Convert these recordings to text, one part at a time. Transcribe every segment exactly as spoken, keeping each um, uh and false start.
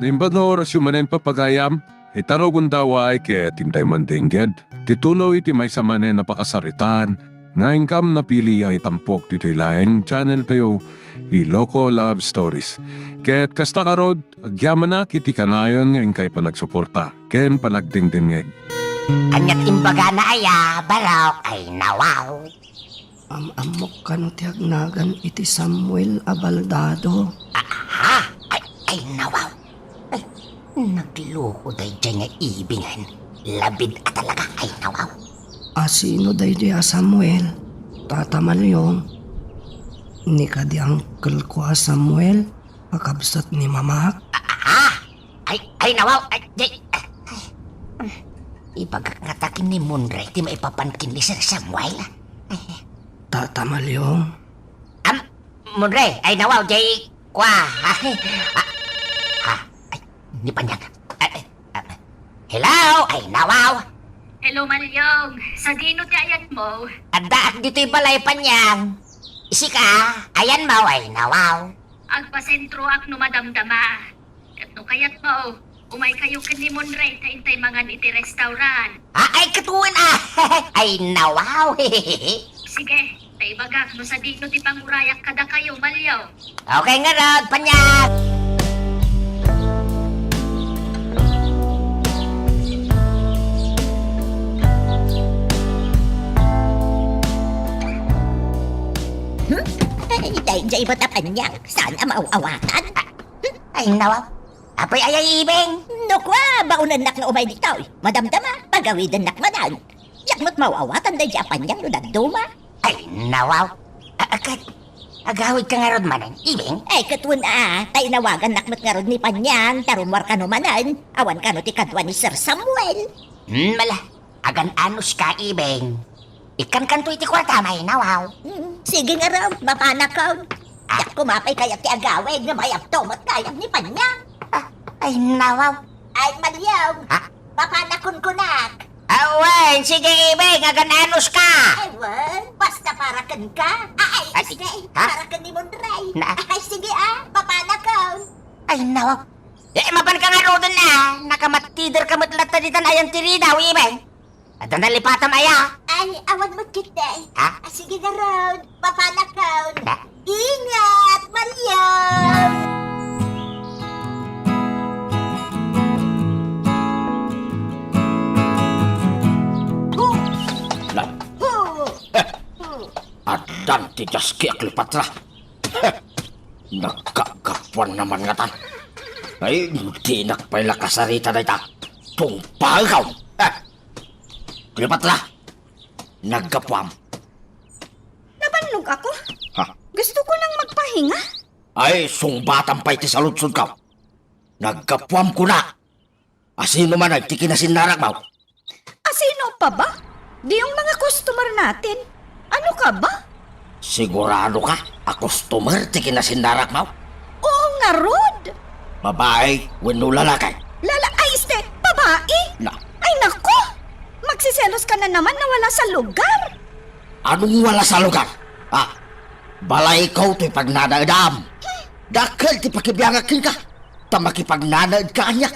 Imbag nga orasyo manen, papagayam, itarugonda way ket intay mandingged ti tuloy ti maysa manen a pakasaritaan nga inkam napili a itampok ditoy laeng channel tayo, Iloko Love Stories. Ket kasta ngarud, agyamanak iti kanayon nga inkay panagsuporta ken panagdingdingngeg. Aniat imbagana aya, barok? Ay, nawaw. Am-ammok kano ti agnagan iti Samuel a baldado. Ah, ha? Ay, ay, nawaw. Ay, nagloko daydiay nga ibingen. Labid a talaga, ay, nawaw. A sino daydiay a Samuel? Tata Maliong, ni kadi uncle ko a Samuel, a kabsat ni mamak? Ah, ah, ah! Ay, ay, nawaw! Ay, ay, ay. Ibagak ngata ken ni Monray ti maipapan ken ni Sir Samuel. Tata Maliong. Am, Monray, ay, nawaw, jay, kua. Ah, ah, ay, ni Panyang. Ay, ay, ah, hello, ay, nawaw. Hello, Maliong. Sadino ti ayatmo? Addaak ditoy balay, Panyang. Isika, ayanmo, ay, nawaw. Agpasentroak no madamdama. Ket no kayatmo, umaykayo ken ni Monray ta intay mangan iti restaurant. Ah, ay, ket wen, ah. Ay, nawaw. Sige, ta ibagak no sadino ti pangurayak kadakayo, Maliong. Okay ngarud, Panyang. Hmm? Ay, daydiay met a Panyang, saan a maaw-awatan? Ay, nawaw. Apay aya, Ibing? No kua, baonennak nga umay ditoy. Madamdama, pagawidennak manen. Diak met maaw-awatan daydiay a Panyang no dadduma. Ay, nawaw. A-, a-, ket, agawidka ngarud manen, Ibing? Ay, ket wen a, ta inawagannak met ngarud ni Panyang, ta rummuar kano manen, awan kano ti kadua ni Sir Samuel. Hmm, mala. Agan-anuska, Ibing. Ikkankanto iti kuartam, ay, nawaw. Mm, sige ngarud, mapanakon. Ah. Diak koma pay kayat ti agawid nga mayabto met kayat ni Panyang. Ah, ay, nawaw. Ay, Maliong. Ah? Mapanakon kunak. Ah, wen, sige, Ibing, agan-anuska. Ay, wen, basta para kenka. Ah, ay, Ay, este, ha? Para ken ni Monray. Na? Ay, sige, ah, mapanakon. Ay, nawaw. Eh, mapanka ngaruden a, nakamattiderka met latta ditan ayan ti ridaw, Ibing. Adda nalipatam aya? Ay, awan met ketdi. Ha? Ah, sige ngarud, mapanakon. Na? Ingat, Maliong! Na? Hu! Eh, hu! Addan ti diaski a Cleopatra. Nagkagapuan naman ngatan. Ay, dinak pay la kasarita dayta. Tungpaekaw. Eh, Cleopatra, naggapuam. Nabannogak. Ha? Gusto ko nang magpahinga. Ay, sungbatam pay ti saludsodko. Naggapuam kunak. Asino manen ti kinasinnarakmo? Asino pa ba? Dayong mga customer natin. Ano ka ba? Sigurado ka a customer ti kinasinnarakmo? Oo ngarud. Babae wenno lalaki? Lala-, ay, este, babae? Na. Ay, naku! Magsiselos ka na naman na wala sa lugar. Anong wala sa lugar? Ah, balayko toy pagnanaedam. Dakkel ti pakibiangak kenka, ta makipagnanaedka kaniak.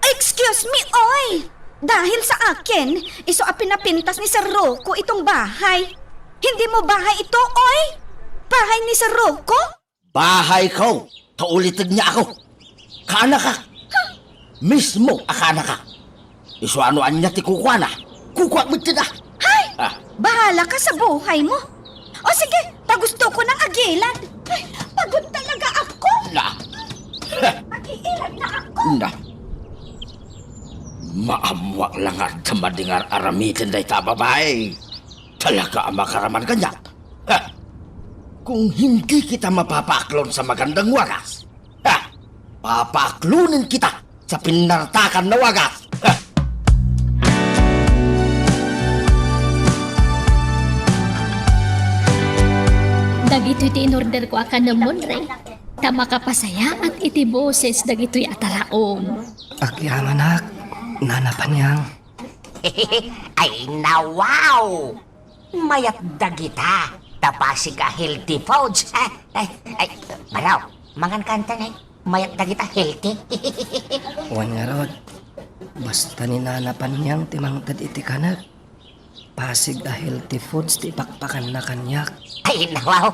Excuse me, oy! Dahil sa akin, isu a pinapintas ni Sir Rocco itong bahay. Hindi mo bahay ito, oy! Bahay ni Sir Rocco? Bahayko, ta ulitedna ako. Kaanakak. Mismo a kaanakak. Isu a no ania ti kukuana, kukuak met kenka. Hay! Ah. Bahala ka sa buhay mo. O sige, ta gusto ko nang agilad. Ay, pagod talaga ako. Na. Mag-iilad na ako. Na. Maammoak la nga adda madi nga ar-aramiden dayta a babae. Talaga a makaraman kaniak. Ha! Kung hindi kita mapapaaklon sa magandang wagas, ha! Papaaklonen kita sa pinartakan a wagas. Ha! Dagitoy ti in-order ko a kanem, Monray, ta makapasayaat iti boses dagitoy a taraon. Agyamanak, Nana Panyang. Ay, nawaw! Mayat dagita, ta pasig a healthy foods. Ay, ay, ay, baro, mangan ka anta, nay. Mayat dagita healthy. Wen ngarud, basta ni Nana Panyang ti mangted iti kanek, pasig a healthy foods ti ipakpakanna kaniak. Ay, nawaw.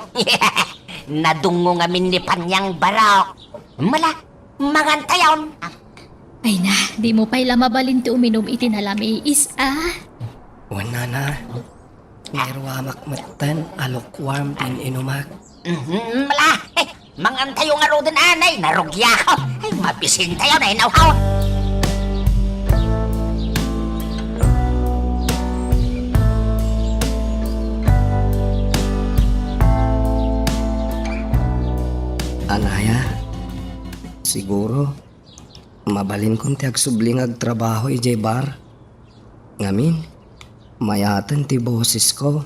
Nadungngo ngamin ni Panyang barok. Mala, mangantayon. Ay na, dimo pay la mabalin ti uminum iti nalamiis, a? Wen, Nana. Nairuamak metten a lukewarm ti in-inumak. Mhm, mala. Eh, mangantayo ngaruden, anay, narugiako. Ay, mabisintayo, nay, nawhaw. Anaya, siguro, mabalinkon ti agsubli nga agtrabaho idiay bar. Ngamin, mayaten ti bosesko.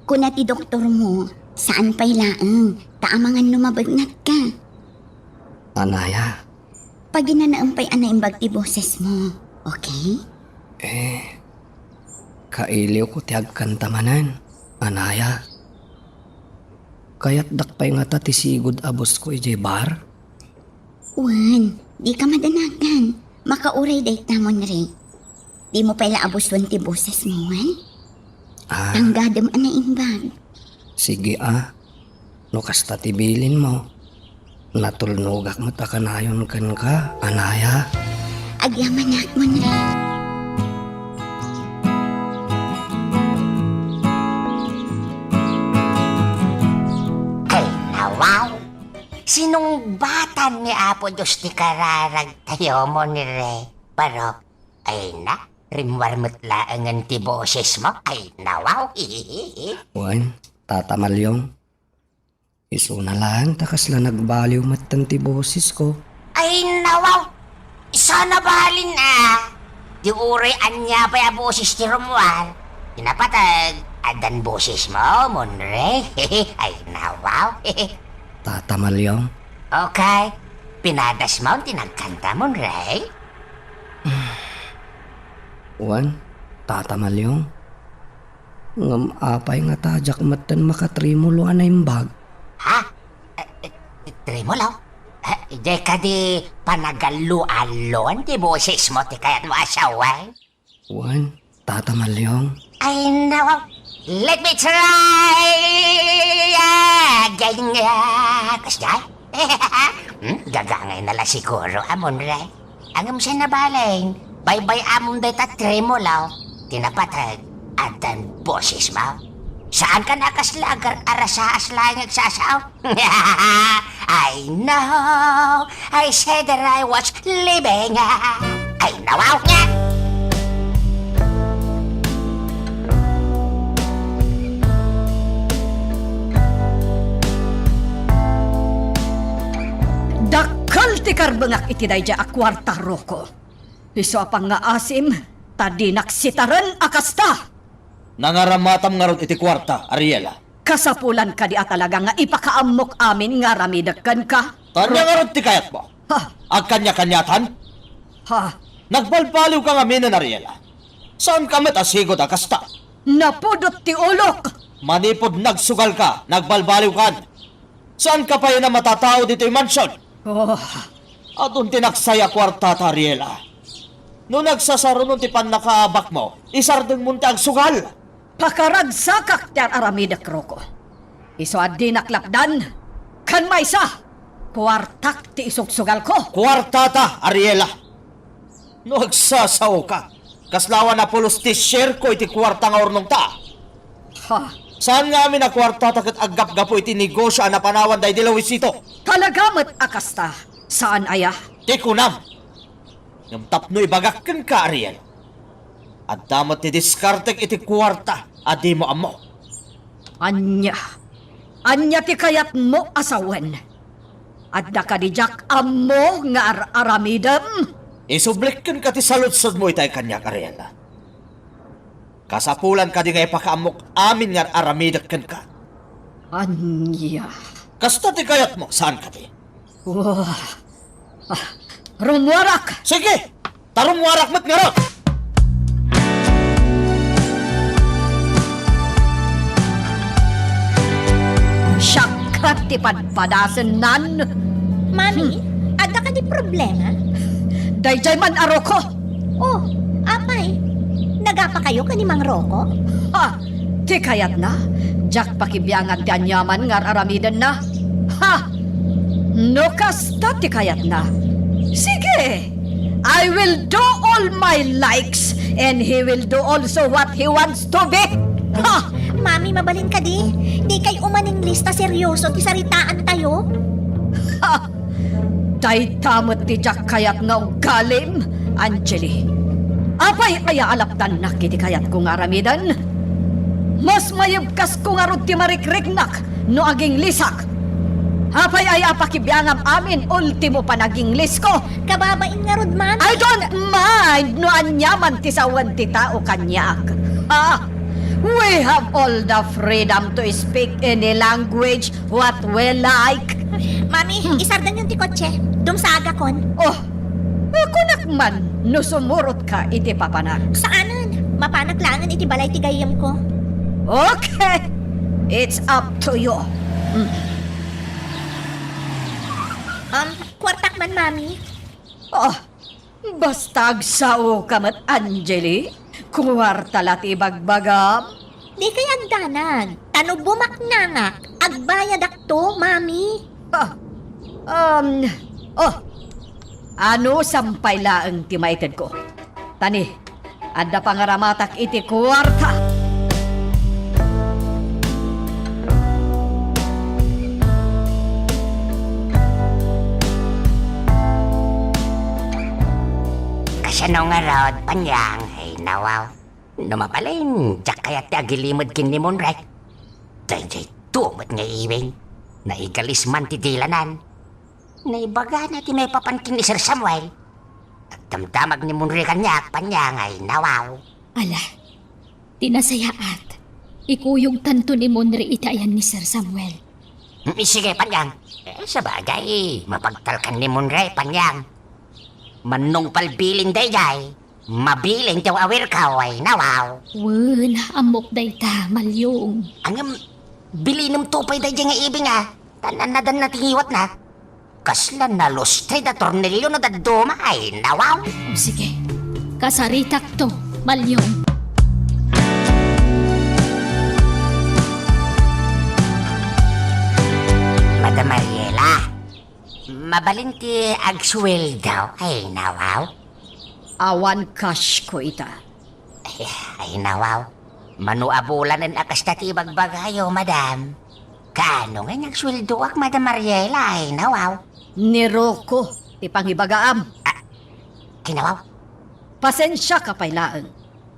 Kuna ti doktormo, saan pay laeng, ta amangan no mabegnat ka. Anaya. Paginanaem pay a naimbag ti bosesmo, okay? Eh, kailiwko ti agkanta manen, Anaya. Kayatdak pay ngata ti sigud a bosko idiay bar? Wen, dika madanagan. Makauray dayta, Monre. Dimo pay la abuson ti bosesmo, wen? Ah. Tanggadem a naimbag. Sige, a. No kasta ti bilinmo, natulnogak met a kanayon kenka, Anaya. Agyamanak, Monre. Ay, nawaw. Sinungbatan ni Apo Dios ti kararagtayo, Monre. Barok, ay na, rimmuar met laengen ti bosesmo. Ay, nawaw. Wen, Tata Malyong, isuna laeng ta kasla nagbaliw metten ti bosesko. Ay, nawaw. Sana balin, a. Di uray ania pay a boses ti rummuar. Ti napateg, addan bosesmo, Monre. Ay, nawaw. Tata Malyong. Okay. Pinadasmon ti nagkanta, Monre? Wen, Tata Malyong. Ngem apay ngata diak metten makatremolo a naimbag? Ha? Eh, eh, tremolo? Eh, di kadi panagallo-alloan ti bosesmo ti kayatmo a sawen? Wen, Tata Malyong. Ay, naku. Let me try again. Kasdiay? Hmm? Gagangay na la siguro, a, Monre. Ngem saan a balin, baybay-amon dayta tremolo ti napateg, addan bosesmo. Saanka a kasla agar-arasaas laeng agsasao? I know, I said that I was leaving. Ay, nawaw nga! Dakkel ti karbengak iti daydiay a kuarta, Rocco. Isu a pangngaasim, ta dinak sitaren a kasta. Nangaramatam ngarud iti kuarta, Ariela. Kasapulan kadi a talaga nga ipakaammok amin nga aramidek kenka? Ania ngarud ti kayatmo? Ha? Agkaniakaniatan? Ha? Nagbalbaliwka ngaminen, Ariela. Saanka met a sigud a kasta. Napudot ti ulok! Manipud nagsugalka, nagbalbaliwkan. Saanka pay a matatao ditoy mansion? Oh. Adun ti naksaya a kuartata, Ariela. No nagsasarunon ti pannakaabakmo, isardengmon ti agsugal. Pakaragsakak ti ar-aramidek, Rocco. Isu a dinak lapdan, ken maysa, kuartak ti isugsugalko. Kuartata, Ariela. No agsasaoka, kasla awan a pulos ti shareko iti kuarta nga urnongta. Ha? Saan nga amin a kuartata ket aggapgapu iti negosio a napanawan daydi Luisito? Talaga met a kasta, saan aya? Ti kunam. Ngem tapno ibagak kenka, Ariel, adda met ti diskartek iti kuarta a dimo ammo. Ania? Ania ti kayatmo a sawen? Adda kadi diak ammo nga ar-aramidem? Isublik kenka ti saludsodmo itay kaniak, Ariel. Kasapulan kadi nga ipakaammok amin nga ar-aramidek kenka? Ania? Kasta ti kayatmo, saan kadi? Wah. Ah, rummuarak! Sige! Ta rummuarak met ngarud! Siak ti padpadasennan. Mami, Adda kadi problema? Daydiay man a Rocco! Oh, apay, nagapakayo ken ni Mang Rocco? Ha! Ti kayatna, diak pakibiangan ti aniaman nga ar-aramidenna. Ha! No kasta ti kayatna, sige! I will do all my likes, and he will do also what he wants to be. Ha! Mami, mabalin kadi? Dikay umaninglis ta seryoso ti saritaantayo? Ha! Dayta met ti diak kayat nga ugalim, Angeli. Apay aya a lapdannak iti kayatko nga aramiden? Mas mayebkasko ngarud ti marikriknak no aginglisak. Apay aya a pakibiangam amin ultimo panaginglisko? Kababain ngarud, Mami. I don't mind no aniaman ti sawen ti tao kaniak. Ha? We have all the freedom to speak any language what we like. Mami, hmm, isardenyon ti kotse. Dumsagakon. Oh, kunak man no sumurotka iti papanak. Saanen. Mapanak laengen iti balay ti gayyemko. Okay. It's up to you. Hmm. Um, kuartak man, Mami. Oh, basta agsaoka met, Angeli. Kuarta la ti ibagbagam. Dikay agdanag. Ta no bumaknangak, agbayadakto, Mami. Ah, um, oh, anusampay laeng ti maitedko? Ta ni, adda pangaramatak iti kuarta. Kasano ngarud, Panyang? Ay, nawaw. No mabalin, diak kayat ti agilimed ken ni Monray. Daydiay tumet nga iwing. Naigalis man ti dilanan. Naibagana ti maipapan ken ni Sir Samuel. Agdamdamag ni Monray kaniak, Panyang, ay nawaw. Ala, ti nasayaat, ikuyogtanto ni Monray iti ayan ni Sir Samuel. Mm, sige, Panyang. Eh, sabagay, mapagtalkan ni Monray, Panyang. Mannungpal bilin daydiay, mabilin ti awirkaw, ay nawaw. Wen, ammok dayta, Malyong. Ngem, bilinemto pay daydiay nga ibing, a. Tan-annadanna ti ngiwatna. Kasla nalustre da tornilyo no dadduma, ay nawaw. O, sige. Kasaritakto, Malyong. Madam Mariela, mabalin ti agsueldo, ay nawaw. Awan cash ko ita. Ay, ay, nawaw. Mano a bulanen a kasta ti ibagbagayo, madam. Kaano nga agsueldoak, Madam Mariela, ay nawaw? Ni Rocco ti pangibagaam. Ah, ay nawaw. Pasensiaka pay laeng.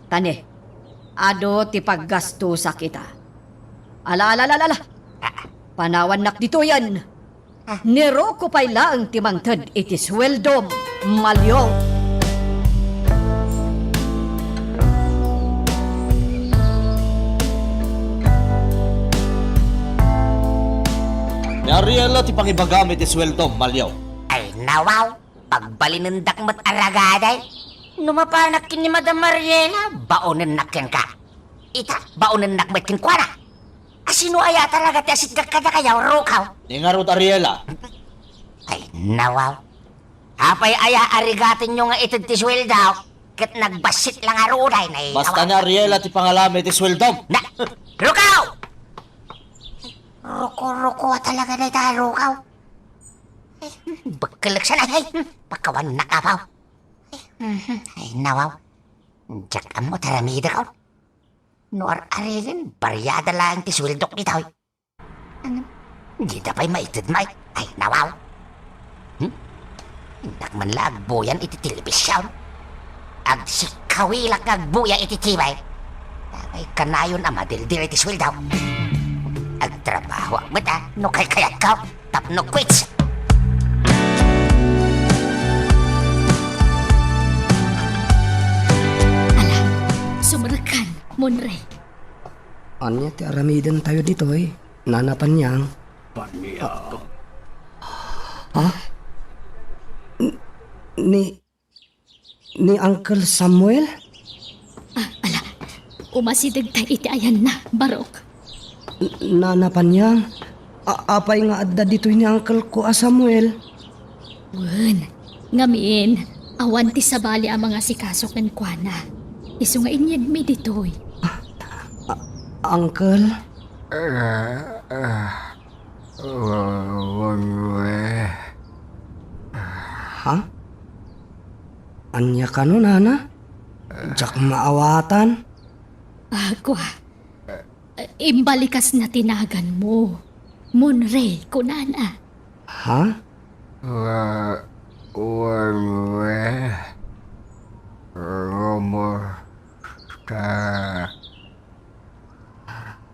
Ta ni, adu ti paggastosak ita. Ala, ala, ala, ala. Ah. Panawannak ditoyen. Ni Rocco pay laeng ti mangted iti sueldom, Malyong. Ni Ariela ti pangibagam iti sueldom, Malyong. Ay, nawaw, pagbalinendak met a ragada. No mapanak ken ni Madam Ariela, baonennak kenka. Ita, baonennak met kenkuana. A, sino aya talaga ti asitgak kadakayo, Rocco? Ni ngarud, Ariela. Ay, nawaw. Apay aya a rigatenyo nga ited ti sueldo, ket nagbassit la ngarud, ay, nawaw. Basta ni Ariela ti pangalam iti sueldom. Na, Rocco! Rocco, Rocco, a talaga dayta, Rocco. Ay, bakkelek sana, ay, pakawannak apaw. Ay, mhm, ay, nawaw. Diak ammo ti aramidek, oh. No ar-arigin, bariada laeng ti sueldok ditoy. Ano? Dida pay maited, may? Ay, nawaw. Hmm? Innak man la agbuyan iti television. Agsikkawilak nga agbuya iti T V. Ay, kanayon a madildil iti sueldo. Agtrabahoak met, a, no kaykayatko. Tapno quits. Ala, sumrekkan, Monre. Ania ti aramidentayo ditoy, Nana Panyang? Panyang. Ha? N-, ni, ni Uncle Samuel? Ah, ala, umasidegta iti ayanna, Barok. N-, Nana Panyang, a-, apay nga adda ditoy ni uncle ko a Samuel? Wen, ngamin, awan ti sabali a mangasikaso kenkuana. Isu nga inyegmi ditoy. Uncle? Ah, ah, ah, wen, wen. Ha? Ania kano, nana? Diak maawatan. Agwa, imbalikas na ti naganmo. Monrey, kunana. Ha? Wa-, wen, wen. Kumusta?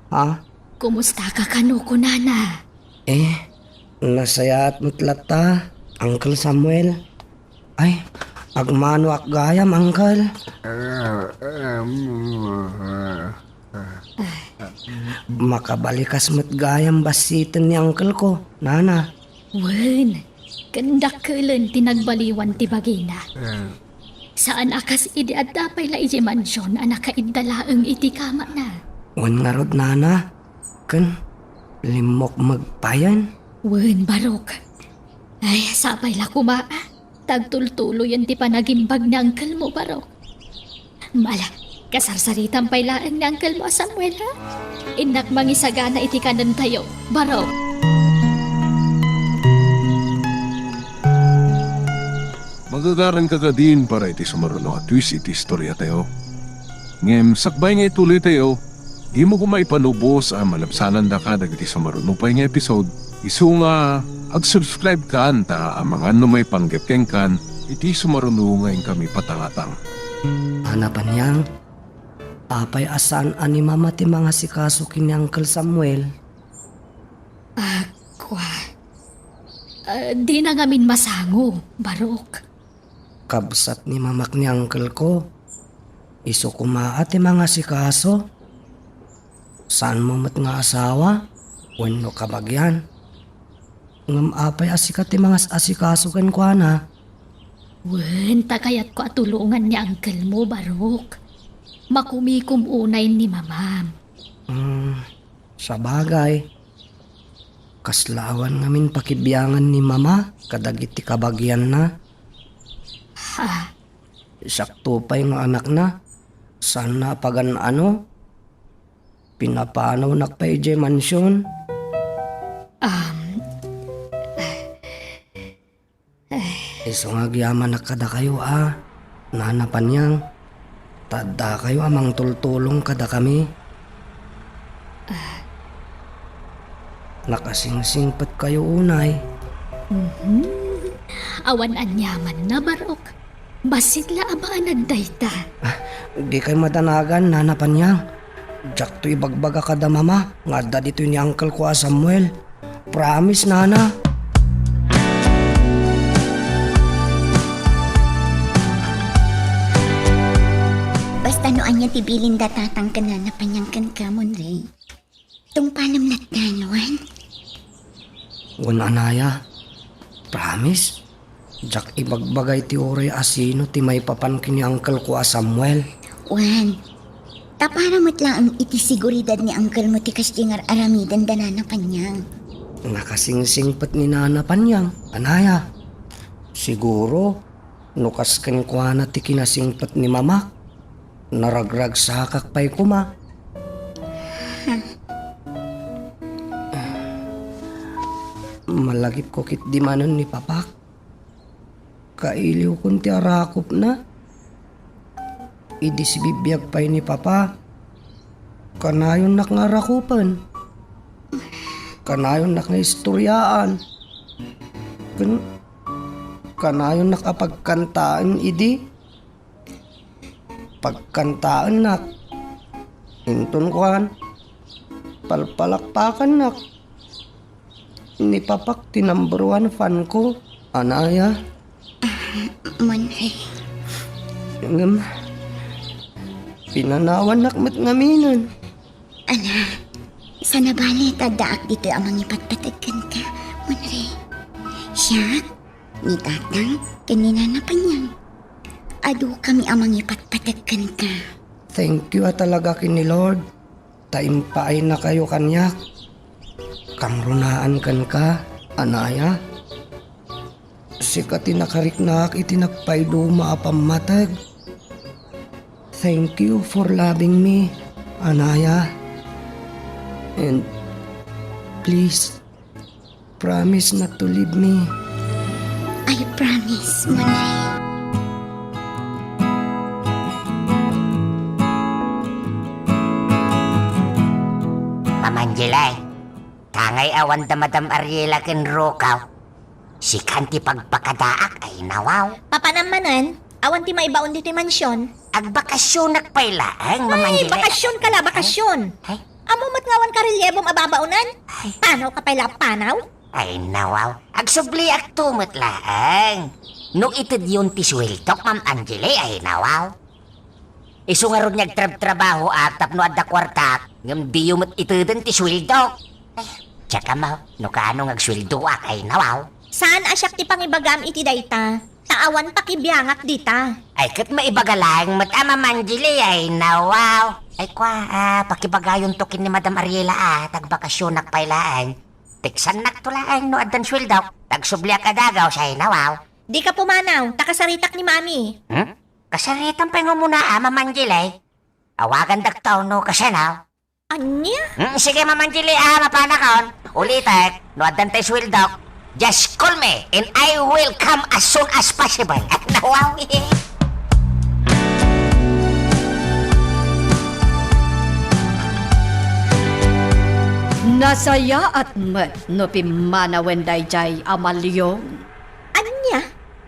Ha? Kumusta ka kano, kunana? Eh, nasayaat met latta, Uncle Samuel. Ay, agmanoak gayam, Uncle. Makabalikas met gayam bassiten ni Uncle ko, nana. Wen, ken dakkel ti nagbaliwan ti bagina. Saan a kas idi adda pay la idiay mansion a nakaidda laeng iti kamana. Wen ngarud, nana. Ken limmukmeg payen. Wen, Barok. Ay, sapay la koma, ah. Ta agtultuloyen ti panagimbag ni uncle mo, Barok. Ala, kasarsaritam pay laeng ni uncle mo a Samuel, ha? Innak mangisagana iti kanentayo, Barok. Magagaranka kadin para iti sumaruno a twist iti istoriatayo. Ngem sakbay nga ituloytayo, dimo koma ipanubos a malabsanandaka dagiti sumaruno pay nga episode, isu nga ag-subscribe kan ta amangan no maipanggep kenkan iti sumaruno nga inkami patangatang. Nana Panyang, apay a saan a ni Mama ti mangasikaso ken ni Uncle Samuel? Agwa. Ah, dina ngamin masango, Barok. Kabsat ni Mamak ni uncle ko. Isu koma a ti mangasikaso. Saanmo met nga asawa wenno kabagian. Ngem apay a sika ti mangas-asikaso kenkuana? Wen, ta kayatko a tulongan ni uncle mo, Barok. Makumikom unay ni Mamam. Hmm, sabagay. Kasla awan ngamin pakibiangan ni Mama kadagiti kabagianna. Ha? Siakto pay nga anakna. Saanna a pagan-ano? Pinapanawnak pay idiay mansion. Um, Isu nga agyamanak kadakayo a, Nana Panyang, ta addakayo a mangtultulong kadakami. Ah. Nakasingsingpetkayo unay. Mhm. Awan aniamanna, Barok. Bassit la a maanad dayta. Ah, dikay madanagan, Nana Panyang. Diakto ibagbaga kada Mama nga adda ditoy ni uncle ko a Samuel. Promise, Nana. Basta no ania ti bilin da Tatang ken Nana Panyang kenka, Monrey. Tungpalem latta, wen? Wen, anaya. Promise? Diak ibagbaga iti uray a sino ti maipapan ken ni uncle ko a Samuel. Wen, ta para met laeng iti seguridad ni uncle mo ti kasdi nga ar-aramiden da Nana Panyang. Nakasingsingpet ni Nana Panyang, anaya. Siguro, no kas kenkuana ti kinasingpet ni Mamak, naragragsakak pay koma. Malagipko ketdi manen ni Papak. Kailiwkon ti arakupna. Idi sibibiag pay ni Papa, kanayonnak nga arakupen. Kanayonnak nga istoriaan. Ken kanayonnak a pagkantaen idi. Pagkantaennak. Inton kuan, palpalakpakannak. Ni Papak ti number one fan ko, anaya. Ah, Monrey. Ngem, pinanawannak met ngaminen. Ala, saan a bale ta addaak ditoy a mangipatpateg kenka, Monrey. Siak, ni Tatang, ken ni Nana Panyang. Adukami a mangipatpateg kenka. Thank you a talaga ken ni Lord. Ta impaaynakayo kaniak. Kangrunaan kenka, anaya. Sika ti nakariknaak iti nagpaiduma a pammateg. Thank you for loving me, Anaya. And please, promise not to leave me. I promise, Monay. Mama Angela, tangay awan da Madam Ariela ken Rokaw. Sikan ti pagpakadaak, ay nawaw. Papanam manen, awan ti maibaon ditoy mansion. Agbakasyonak pay laeng, Mama Ay, Angela. Bakasyon ka la, bakasyon. Ay? Ammo met nga awan karelyebom a babaonen? Ay. Panaw ka pay la, panaw? Ay, nawaw. Agsubliakto met laeng. No itedyon ti suweldok, Ma'am Angeli, ay, nawaw. Isu ngarud nga agtrabtrabahoak tapno adda kuartak, ngem diyo met iteden ti suweldok. Ay, tsaka mo, no kaano nga agsuweldoak, ay, nawaw. Saan a siak ti pangibagam iti dayta, ta awan pakibiangak dita. Ay, ket maibaga laeng met a, Ma'am Angeli, ay, nawaw. Ay, kua, ah, pakibagayonto ken ni Madam Ariela, ah, ta agbakasyonak pay laeng. Piksannakto laeng no addan suweldok, ta agsubliak a dagaw, say nawaw. Dika pumanaw, ta kasaritak ni Mami. Hmm? Kasaritam pay nga umuna, ah, Ma'am Angeli. Awagandakto no kasano. Ania? Hmm, sige, Ma'am Angeli, ah, mapanakon. Ulitek, no addan tay suweldok, just call me and I will come as soon as possible. Nawaw. Nasayaat met no pimmanawen daydiay a Malyong. Ania?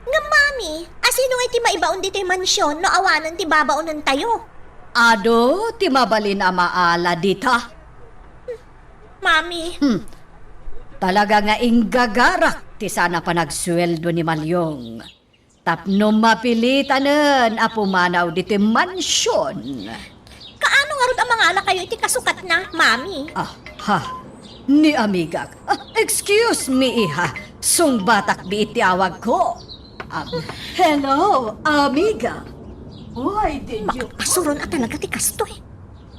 Ngem, Mami, asino ngay ti maibaon ditoy mansion no awanen ti babaonentayo? Adu ti mabalin a maala dita. Mami. Hmm. Talaga nga inggagarak ti saan a panagsueldo ni Malyong. Tapno mapilitanen a pumanaw ditoy mansion. Kaano ngarud a mangalakayo iti kasukatna, Mami? Ah, ha. Ni amigak. Ah, excuse me, iha. Sungbatak di iti awagko. Um, hello, amiga. Why did you... Makapasuron a talaga ti kastoy.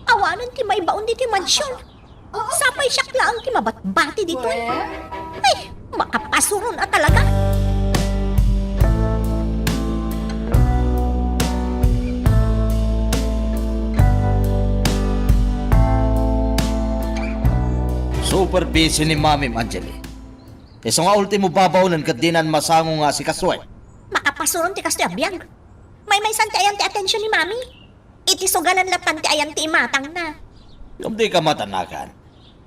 Awanen ti maibaon ditoy mansion. Sapay siak laeng ti mabatbati ditoy. Well? Ay, makapasuron a talaga. Super busy ni Mami, Angeli. Isu nga ultimo babaonen ket dinan masango nga asikasoen. Makapasuron ti kastoy a biag. Maymaysan ti ayan ti atensyon ni Mami. Iti sugalan latta ti ayan ti imatangna. Ngem dika matanagan.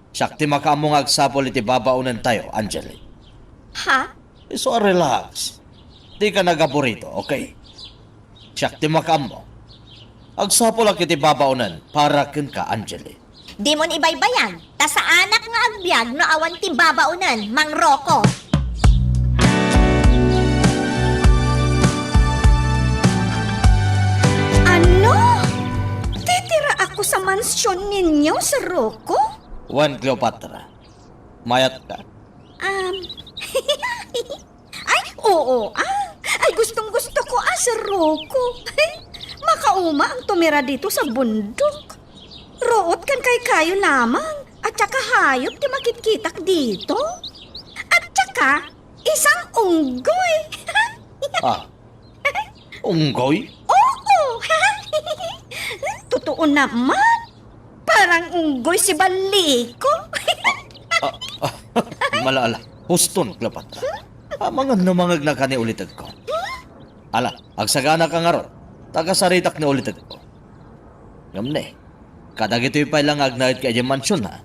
Siak ti makaammo nga agsapul iti babaonentayo, Angeli. Ha? Isu a relax. Dika nagaburito, okay? Siak ti makaammo. Agsapulak iti babaonen para kenka, Angeli. Dimon ibaybayag, ta saanak nga agbiag no awan ti babaonen, Mang Rocco. Ano? Titiraakon sa mansion ninyo, Sir Rocco? Wen, Cleopatra. Mayatka. Um, Ay, oo, ah. Ay, gustong-gusto ko, ah, Sir Rocco. Makauma ang tumira dito sa bundok. Ruot kan kaykayo lamang, at saka hayop ti makitkitak dito. At saka, isang unggoy. Ah, unggoy? Oo. Totoo naman. Parang unggoy si Baliko. Ah, ah, mala, ala. Huston, Cleopatra. Amangan no mangegna ka ni ulitegko. Ala, agsagana ka ngarud. Tagasaritak ni ulitegko. Ngem ne, kadagitoy pay la nga agnaed ka idiay mansion, ha?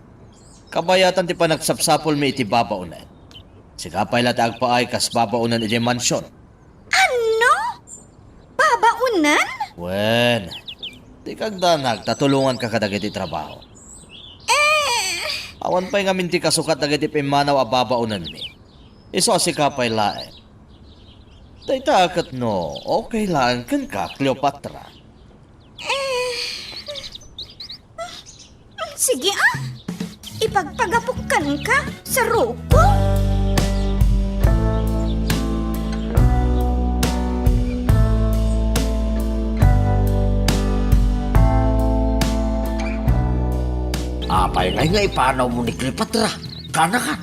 Kabayatan ti panagsapsapulmi iti babaonen. Sika pay la ti agpaay kas babaonen idiay mansion. Ano? Babaonen? Wen, dika agdanag ta tulonganka kadagiti trabaho. Eh. Awan pay ngamin ti kasukat dagiti pimmanaw a babaonenmi. Isu a sika pay laeng. Dayta ket no okay laeng kenka, Cleopatra. Eh. Sige, ah. Ipagpagapukkan ka, Sir Rocco. Apay ngay nga ipanawmo ni Cleopatra? Kanakan?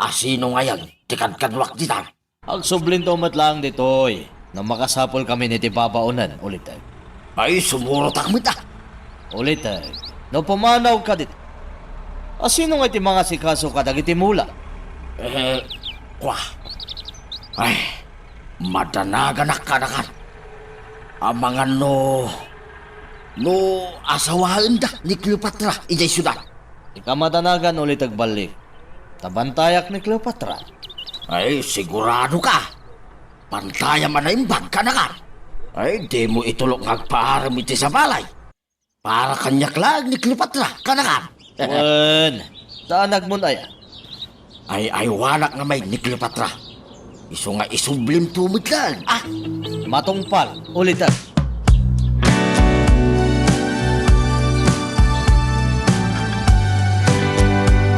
Asino ngayen ti kadkaduak ditan? Agsublinto met laeng ditoy no makasapulkamin iti babaonen, Ulitek. Ay, sumurotak met, a. Ulitek, no pumanawka ditoy, asino nga iti mangasikaso kadagiti mula? Eh, kua. Ay, madanaganak kanakan. Amangan no, no asawaenda ni Cleopatra idiay siudad. Ika madanagan, Ulitek, ballin. Ta bantayak ni Cleopatra. Ay, sigurado ka. Bantayam a naimbag kanakan. Ay, dimo itulok nga agpaarem iti sabali. Para kaniak laeng ni Cleopatra, kanakan. Wen, saan agmun aya? Ay, aywanak nga maid ni Cleopatra. Isu nga isublimto met laeng, a. Matungpal, Ulitek.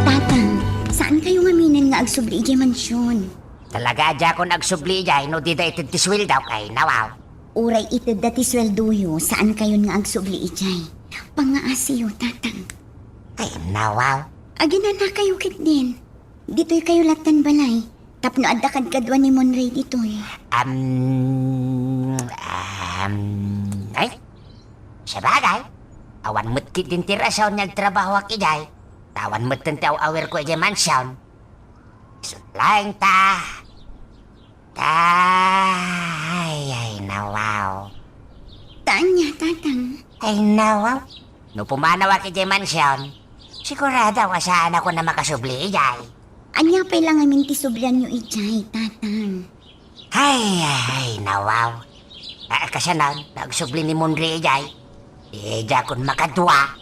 Tatang, saan kayo ngaminen nga agsubli idiay mansyon? Talaga a diakon agsubli idiay no dida ited ti sueldok, ay nawaw. Uray itedda ti sueldoyo, saan kayon nga agsubli idiay. Pangngaasiyo, Tatang. Ay nawaw. Aginana kayo ketdin. Ditoy kayo lattan balay. Tapno adda kadkadua ni Monray ditoy. Am, am, ay, sabagay. Awan met ketdin ti rason nga agtrabahoak idiay. Ta awan metten ti aw-awirko idiay mansion. Isu laeng ta. Ta, ay, ay, nawaw. Ta ania, Tatang? Ay, nawaw. No pumanawak idiay mansion, sigurado a saanakon a makasubli idiay. Ania pay la ngamin ti sublianyo idiay, Tatang? Ay, ay, nawaw. A, kasano, no agsubli ni Monray idiay, eh, diakon makadua.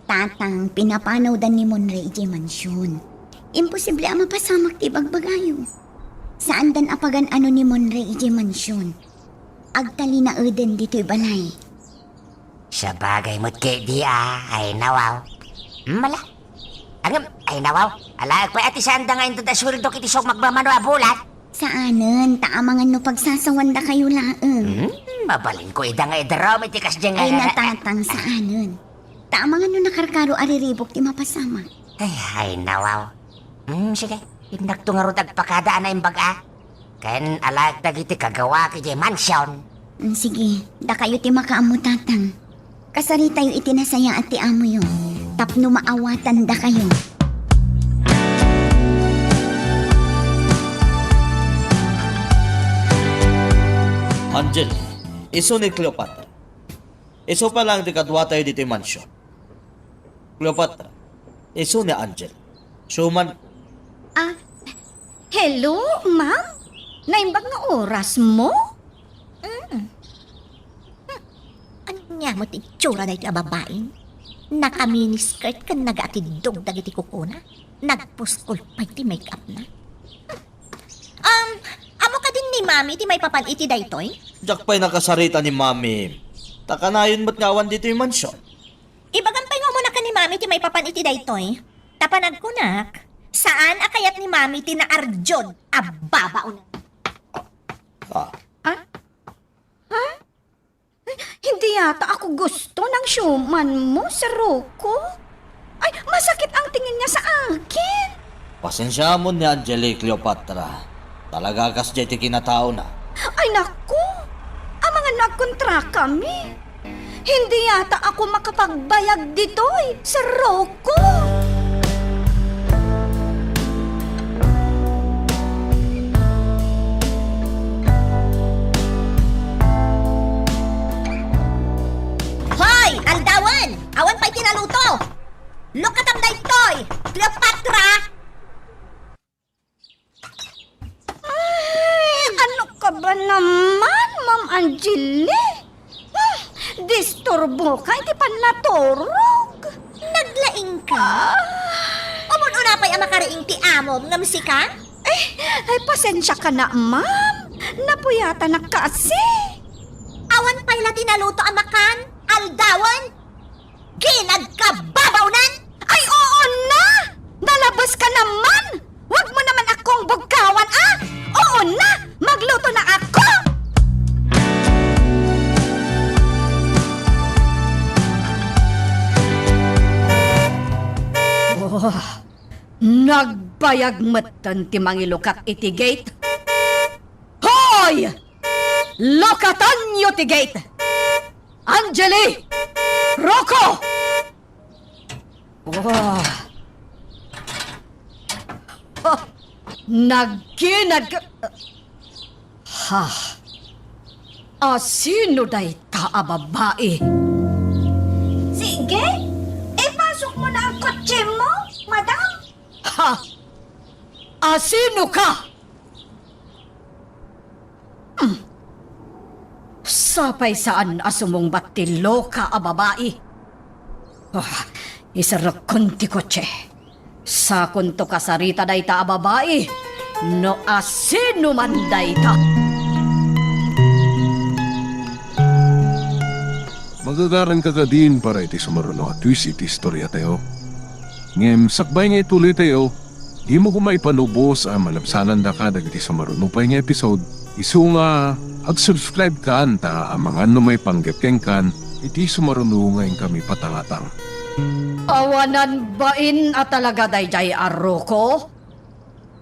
Tatang, pinapanawdan ni Monray idiay mansyon. Imposible a mapasamak ti ibagbagayo. Saandan a pagan-ano ni Monray idiay mansyon. Agtalinaeden ditoy balay. Sabagay met ketdi a, ay nawaw. Mala. Ngem, ay nawaw. Alaek pay a ti saanda nga inted a sueldok iti sumagmamano a bulan. Saanen, ta amangan no pagsasawandakayo laeng. Hmm, mabalinko ida nga idarum iti kasdiay nga. Ay, Tatang, saanen. Ta amangan no nakarkaro a riribuk ti mapasamak. Ay, ay, nawaw. Hmm, sige. Innakto ngarud agpakada a naimbag a. Ken alaek dagiti kagawaak idiay mansion. Mm, sige, dakayo ti makaammo, Tatang. Kasaritayo iti nasayaat ti amoyo, tapno maawatandakayo. Angel, isu ni Cleopatra. Isu pa lang ti kaduatayo ditoy mansion. Cleopatra, isu ni Angel. Suman. Ah, hello, ma'am? Naimbag nga oras mo? Mm. Hmm. Ania mo ti itsura daytoy a babaen? Naka-miniskirt ken nagaatiddog dagiti kukuna. Nagpuskol pay ti make-up na. Um, ammo kadin ni Mami ti maipapan iti daytoy? Diak pay nakasarita ni Mami. Ta kanayon met nga awan ditoy mansion. Ibagam pay nga umuna ken ni Mami ti maipapan iti daytoy. Ta panagkunak, saan a kayat ni Mami ti naardiod a babaonan. Ah. Ah? Ha? Hindi yata ako gusto ng siuman mo, Sir Rocco. Ay, masakit ang tingin niya sa akin. Pasensiamon ni Angel, Cleopatra. Talaga kasdiay ti kinataona. Ay, naku! Amangan no agkontrakami. Hindi yata ako makapagbayag ditoy, Sir Rocco. Hoy! Aldawen! Awan pay ti naluto! Lukkatam daytoy! Cleopatra! Ay, ano ka ba naman, Ma'am Angeli? Hmm, disturbo ka iti pannaturog. Naglaing ka? Ah. Umun-una pay a makariing ti amom ngem sika? Eh, ay, pasensia ka na, ma'am. Napuyatanak kasi. Awan pay la ti naluto a makan, aldawen. Kinagkababaonan! Ay, oo na! Nalabes ka naman! Wag mo naman akong bugkawan, ah! Oo na! Magluto na ako! Oh, nagbayag metten ti mangilukak iti gate. Ay! Lokatanyo ti gate! Angeli! Rocco! Oh. Oh. Nagkinag-, ha? Asino dayta a babai? Sige, ipasok mo na ang kotse mo, madam. Ha? Asino ka? Hmm. Sapay saan a sumungbat ti loka a babai. Ah, iserekkon ti kotse. Sakonto kasarita dayta a babai, no asino man dayta. Magagaranka kadin para iti sumaruno a twist iti istoriatayo. Ngem sakbay nga ituloytayo, dimo koma ipanubos a malabsanandaka dagiti sumaruno pay nga episode. Isu nga, ag-subscribe kan ta amangan no maipanggep kenkan iti sumaruno nga inkami patangatang. Awanan bain a talaga daydiay a Rocco?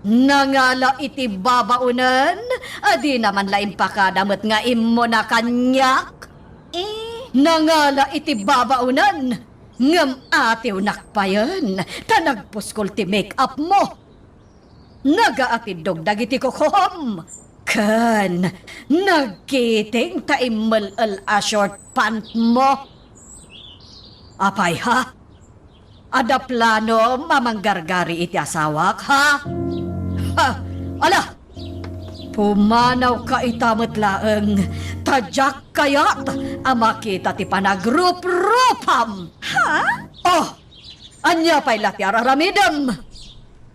Nangala iti babaonen, a dina man la impakada met nga immuna kaniak? Eh? Nangala iti babaonen, ngem atiwnak payen, ta nagpuskol ti make-up mo. Nagaatiddog dagiti kukuam, ken nagkiting ta immel-el a short pant mo. Apay, ha? Adda planom a manggargari iti asawak, ha? Ha? Ala! Pumanawka ita met laeng, ta diak kayat a makita ti panagruprupam. Ha? Oh! Ania pay la ti ar-aramidem?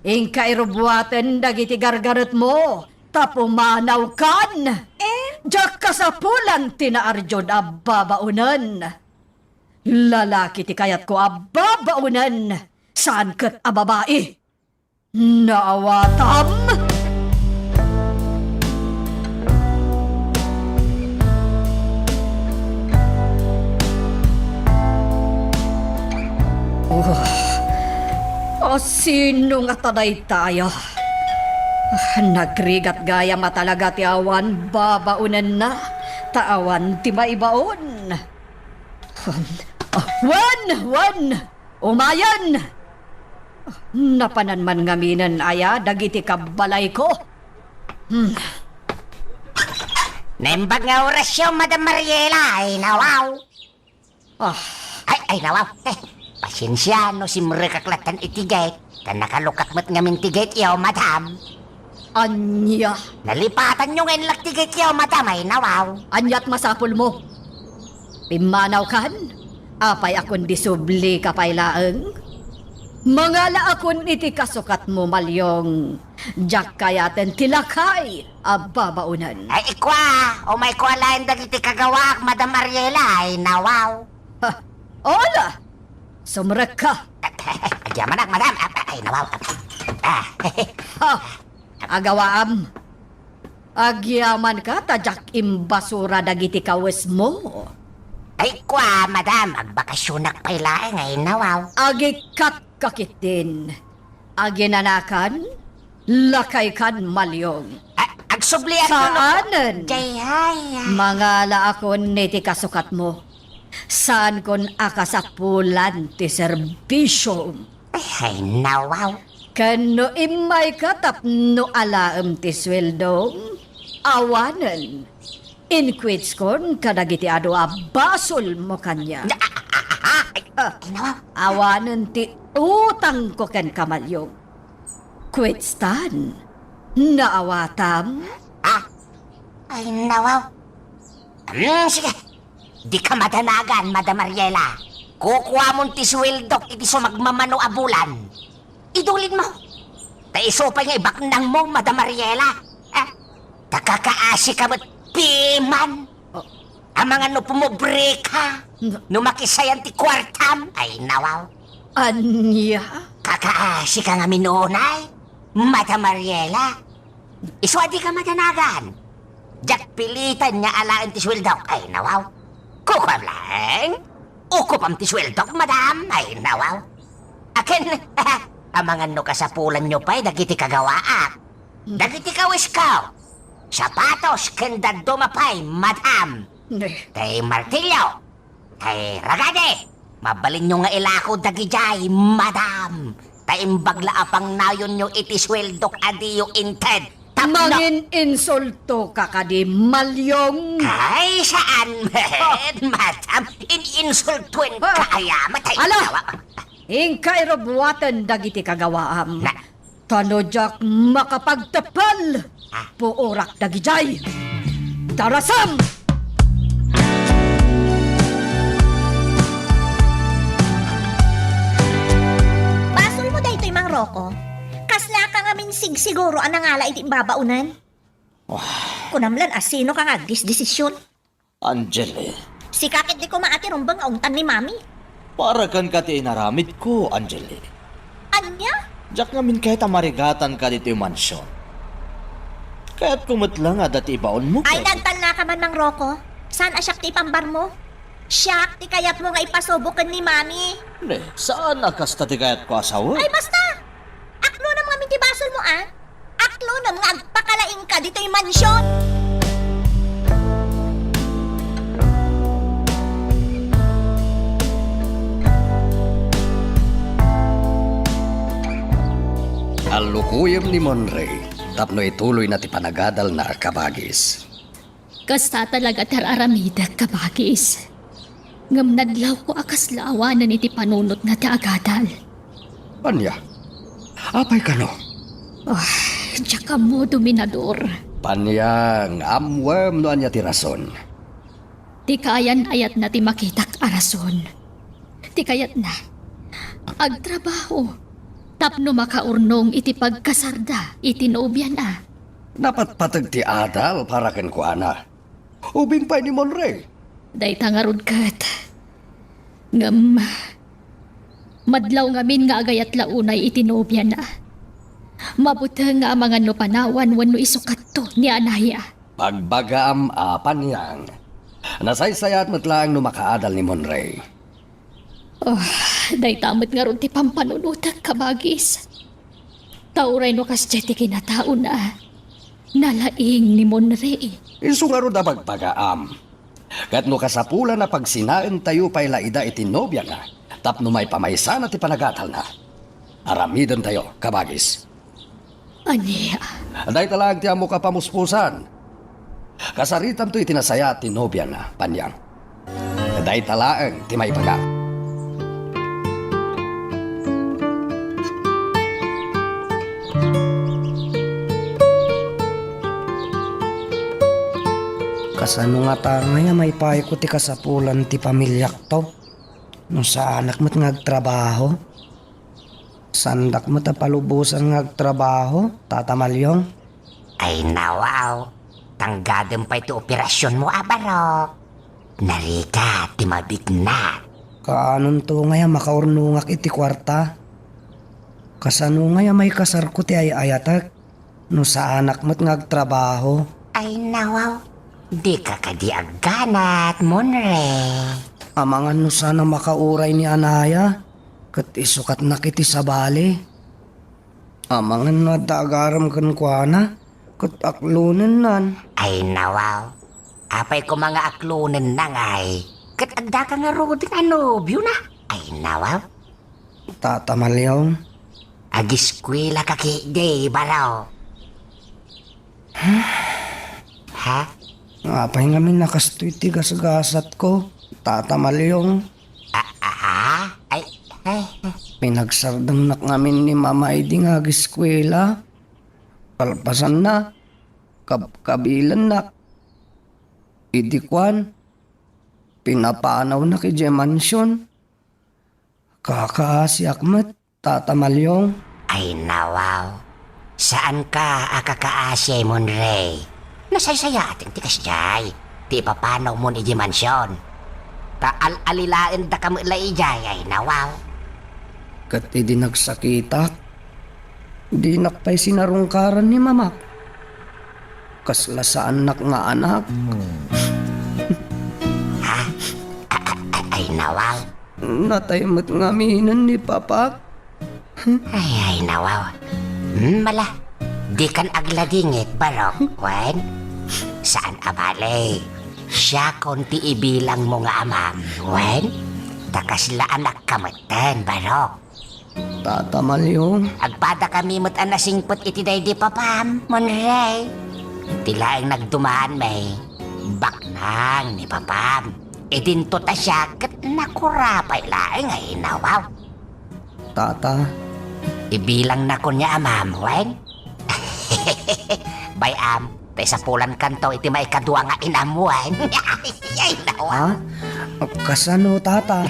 Inka irubbuaten dagiti gargaretmo, ta pumanawkan. Eh? Diak kasapulan ti naarjod a babaonen. Lalaki ti kayatko a babaonen, saan ket a babai. Naawatam? Oh, asino ngata daytaya? Ah, nagrigat gayam a talaga ti awan babaonenna, ta awan ti maibaon. Ah, wen, wen! Umayen! Napanan man ngaminen aya dagiti kabbalayko? Hmm. Naimbag nga orasyo, Madam Mariela, ay nawaw. Ah. Ay, ay, nawaw. Eh, pasensia no simrekak lattan iti gate. Ta nakalukak met ngamin ti gate yo, madam. Ania? Nalipatanyo nga inlak ti gate yo, madam, ay nawaw. Aniat masapulmo? Pimmanawkan? Apay a kun disublika pay laeng? Mangalaakon iti kasukatmo, Malyong. Diak kayaten ti lakay a babaonen. Ay, ikua! Umayko alaen dagiti kagawaak, Madam Ariela, ay nawaw. Ha, ala! Sumrekka! Agyamanak, madam. Ah, ay, nawaw. Ah. Ha! Agawaam. Agyamanka ta diak imbasura dagiti kawesmo. Ay, kua, madam, agbakasyonak pay laeng, ay, nawaw. Agikkatka ketdin. Aginanakan, lakaykan, Malyong. A-, agsubliak no. Saanen. Jay, ay, ay. Mangalaakon iti kasukatmo. Saankon a kasapulan ti serbisiom. Ay, nawaw. Ken no immayka tapno alaem ti sueldom, awanen. Inquitskon kadagiti adu a basolmo kaniak. Ah, ay, nawaw. Awanen ti utangko kenka, Malyong. Quitstan. Naawatam? Ah, ay, nawaw. Hmm, sige. Dika madanagan, Madam Ariela. Kukuamon ti sueldok iti sumagmamano a bulan. Idulinmo. Ta isu pay nga ibaknangmo, Madam Ariela. Ah, ta kakaasika met piman. Oh. Amangan no pumobreka. No. No makisayan ti kuartam. Ay, nawaw. Ania? Kakaasika ngamin unay, Madam Ariela. Isu a dika madanagan. Diak pilitan nga alaen ti sueldok. Ay, nawaw. Kukuam laeng. Ukupam ti sueldok, madam. Ay, nawaw. Akin, amangan no kasapulanyo pay dagiti kagawaak. Dagiti kawisko. Sapatos ken dadduma pay, madam. Eh. Tay martilyo, tay ragadi, mabalinyo nga ilako dagidiay, madam. Ta imbag la a pangnayonyo iti sueldok a diyo inted tapno Mangin-insulto ka kadi, Malyong? Ay, saan met, madam. In-insultuen ka aya, matay. Ala! Inka irubuaten dagiti kagawaam. Na- Ta no diak makapagteppel, puorak dagidiay. Darasem! Basolmo daytoy, Mang Rocco. Kasla ka ngamin sigsiguro a nangala iti imbabaonen. Kunam lan a sino ka nga agdisdesisyon. Angeli. Sika ketdi koma a ti rumbeng nga ungtan ni Mami. Para kenka ti inaramidko, Angeli. Ania? Diak ngamin kayat a marigatanka ditoy mansion. Kayatko met la nga adda ti ibaonmo ket Ay, nagtalna ka man, Mang Rocco. Saan a siak ti ipambarmo? Siak ti kayatmo nga ipasubo ken ni Mami. Ne, saan a kasta ti kayatko a sawen. Ay, basta! Aklonam ngamin ti basolmo, a? Aklonam nga agpakalaingka ditoy mansion! Allukoyem ni Monray tapno ituloyna ti panagadalna, kabagis. Kasta talaga ti ar-aramidek, kabagis. Ngem nadlawko a kasla awanen iti panunotna ti agadal. Ania? Apay kano? Ah, diak ammo, Dominador. Paniang, ammoem no ania ti rason. Ti kaayan-ayatna ti makitak a rason. Ti kayatna, agtrabaho tapno makaurnong iti pagkasarda iti nobiana. Napatpateg ti adal para kenkuana. Ubing pay ni Monray. Dayta ngarud ket. Ngem, madlaw ngamin nga agayat la unay iti nobiana. Mabuteng nga amangan no panawan wenno isukatto ni Anaya. Pagbagaam a, Paniang. Nasaysayaat met laeng no makaadal ni Monray. Oh, dayta met ngarud ti pampanunotek, kabagis. Ta uray no kasdiay ti kinataona, nalaing ni Monray. Isu ngarud a bagbagaam. Ket no kasapulan a pagsinaentayo pay la ida iti nobiana tapno maipamaysana ti panagadalna, aramidentayo, kabagis. Ania? Dayta laeng ti ammok a pamuspusan. Kasaritanto iti nasayaat ti nobiana, Paniang. Dayta laeng ti maibagak. Kasano ngata ngay a maipayko ti kasapulan ti pamiliakto? No saanak met nga agtrabaho? Saandak met a palubosan nga agtrabaho, Tata Malyong? Ay, nawaw. Tanggadem pay ti operasionmo a barok. Narigat ti mabignat. Kaanonto ngay a makaurnongak iti kuarta? Kasano ngay a maikasarko ti ay-ayatek? No saanak met nga agtrabaho. Ay, nawaw. Dika kadi agganat, Monre. Amangan no saan a makauray ni Anaya, ket isukatnak iti sabali. Amangan no adda agaram kenkuana, ket aklonennan. Ay, nawaw. Apay koma nga aklonenna ngay? Ket addaka ngaruden a nobiona? Ay, nawaw. Tata Malyong. Agiskuela ka ketdi, baro. Ha? Apay ngamin a kastoy ti gasgasatko, Tata Malyong? A, a, a? Ay, ay, ay. Pinagsardengnak ngamin ni Mama idi nga agiskuela. Kalpasanna, kabkabilennak. Idi kuan, pinapanawnak idiay mansion. Kakaasiak met, Tata Malyong. Ay, nawaw. Saanka a kakaasi, Monre. Nasaysayaaten ti kasdiay, ti ipapanawmon idiay mansion. Ta al-alilaendaka met la idiay, ay, nawaw. Ket idi nagsakitak, dinak pay sinarungkaran ni Mamak. Kasla saannak nga anak. Ha? A, a, a, ay, nawaw. Natay met ngaminen ni Papak. Ay, ay, nawaw. Hmm, mala, dikan agladingit, barok, wen? Saan a bale. Siakon ti ibilangmo nga amam, wen? Ta kasla anakka metten, barok. Tata Malyong. Agpadakami met a nasingpet iti daydi papam, Monrey. Ti laeng nagdumaanmi, baknang ni papam. Idinto ta siak ket nakurapay laeng a inawaw. Tata. Ibilangnakon nga amam, wen? Bay-am, ta isapulankanto iti maikadua nga inam, wen? Ay, nawaw. Ha? Kasano, Tata?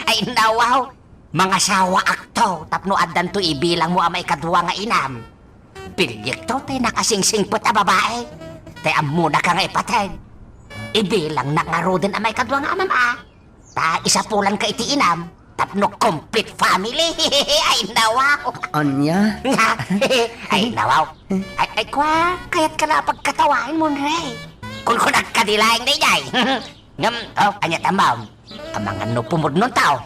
Ay, nawaw. Mangasawaakto tapno addanto ibilangmo a maikadua nga inam. Bilyekto tay nakasingsingpet a babai. Tay ammonaka nga ipateg. Ibilangnak ngaruden a maikadua nga amam a. Ta isapulanka iti inam tapno complete family. Ay, nawaw. Ania? Ay, nawaw. Ay, ay, kwa, kayatka la a pagkatawaen, Monrey. Kunkunakadi laeng daydiay. Ngem, oh, ania ta, ma'am? Amangan no pumudnon tao.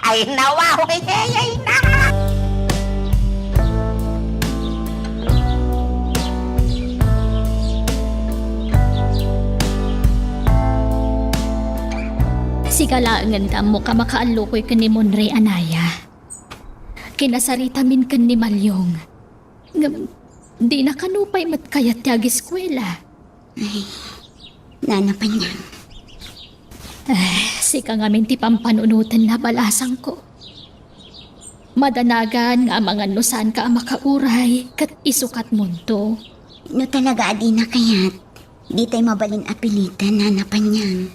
Ay, nawaw. Ay, ay, na. Sika laengen ti ammok a makaallukoy ken ni Monrey, anaya. Kinasaritamin ken ni Malyong. Ngem, dina kano pay met kayat ti agiskuela. Ay, Nana Panyang. Ah, sika ngamin ti pampanunotenna, balasangko. Madanagan nga amangan no saanka a makauray ket isukatmonto. No talaga a dina kayat, ditay mabalin a piliten, Nana Panyang.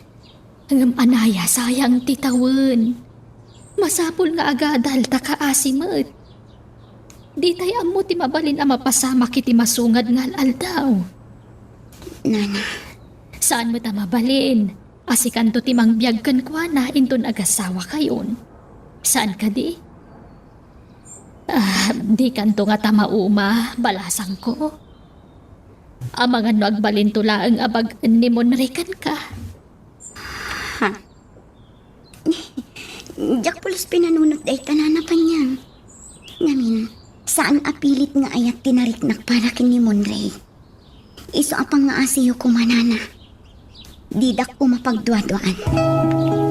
Ngem anaya, sayang ti tawen. Masapul nga agadal ta kaasi met. Ditay ammo ti mabalin a mapasamak iti masungad nga al-aldaw. Nana. Saan met a mabalin a sikanto ti mangbiag kenkuana inton agasawakayon. Saan kadi? Ah, dikanto ngata mauma, balasangko. Amangan no agbalinto laeng a bag-en ni Monrey kenka. Ha? Diak pulos pinanunot dayta, Nana Panyang. Ngamin, saan a pilit nga ayat ti nariknak para ken ni Monrey. Isu a pangngaasiyo koma, Nana. Didak koma pagduaduaan.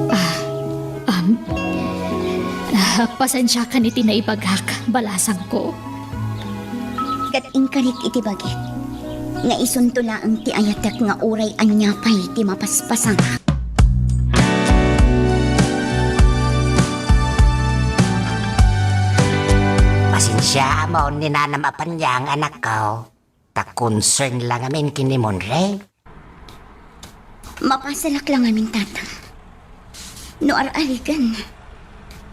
Ah, am, ah, pasensiakan iti naibagak, balasangko. Ket inkarik iti bagik nga isunto laeng ti ayatek nga uray ania pay ti mapaspasangak. Pasensiaamon ni Nanam a Panyang, anakko. Ta concern la ngamin ken ni Monrey. Mapasalak la ngamin, Tatang. No ar-arigan,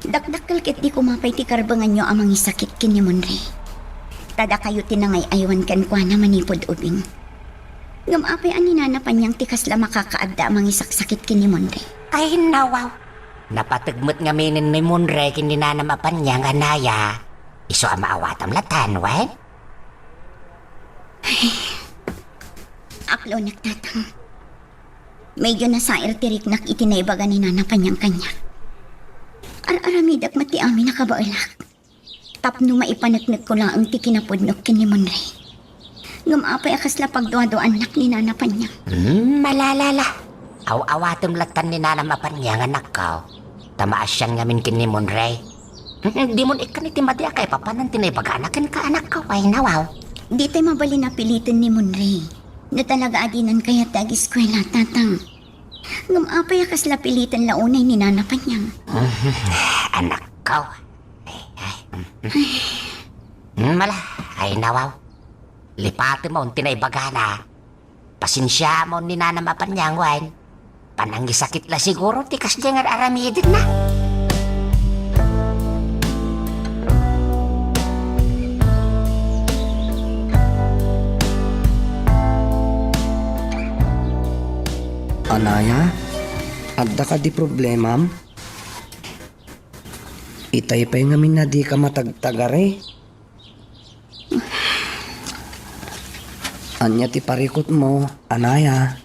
dakdakkel ket di koma pay ti karbenganyo a mangisakit ken ni Monrey. Ta dakayo ti nangay-aywan kenkuana manipud ubing. Ngem apay a ni Nana Panyang ti kasla makakaadda a mangisaksakit ken ni Monrey? Ay, nawaw. Napateg met ngamin ni Monrey ken ni Nanam a Panyang, anaya. Isu a maawatam latan, wen? Ay, aklonek, Tatang. Medyo nasair ti riknak iti naibaga ni Nana Panyang kaniak. Ar-aramidek met ti amin a kabaelak tapno maipaneknekko laeng ti kinapudnok ken ni Monrey. Ngem apay a kasla pagduaduaannak ni Nana Panyang? Hmm, malala la. Aw-awatem latan ni Nanam a Panyang, anakko. Ta maasian ngamin ken ni Monrey. Mm, dimon ikkan iti madi a kaipapanan ti naibagana kenka, anakko, ay nawaw. Ditay mabalin a piliten ni Monrey. No talaga a dinan kayat ti agiskuela, Tatang. Ngem apay a kasla piliten la unay ni Nana Panyang? Anakko. Ay, ay. Mm, mala, ay nawaw. Lipatemon ti naibagana. Pasensiaamon ni Nanam a Panyang, wen. Panangisakit la siguro ti kasdiay nga ar-aramidenna. Anaya, adda kadi problemam? Itay pay ngamin a dika matagtagari. Ania ti parikutmo, anaya?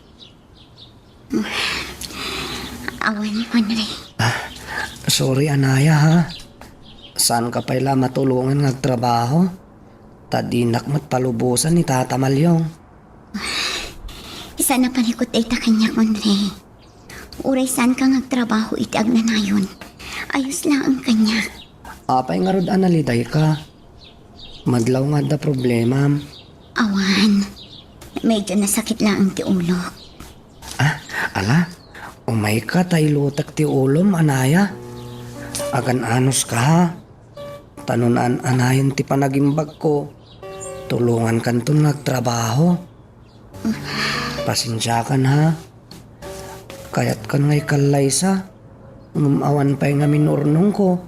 Awan, Monrey. Ah, sorry, anaya, ha. Saanka pay la matulongan nga agtrabaho? Ta dinak met palubosan ni Tata Malyong. Saan a panikot dayta kaniak, Monre. Uray saanka nga agtrabaho iti agnanayon, ayos laeng kaniak. Apay ngarud a nalidayka? Madlaw nga adda problemam. Awan. Medyo nasakit laeng ti ulok. Ah, ala, umayka ta ilutek ti ulom, anaya. Agan-anuska, ha? Ta no naan-anayon ti panagimbagko, tulongankanton nga agtrabaho. Pasensiakan, ha? Kayatkan nga ikallaysa, ngem awan pay ngamin urnongko.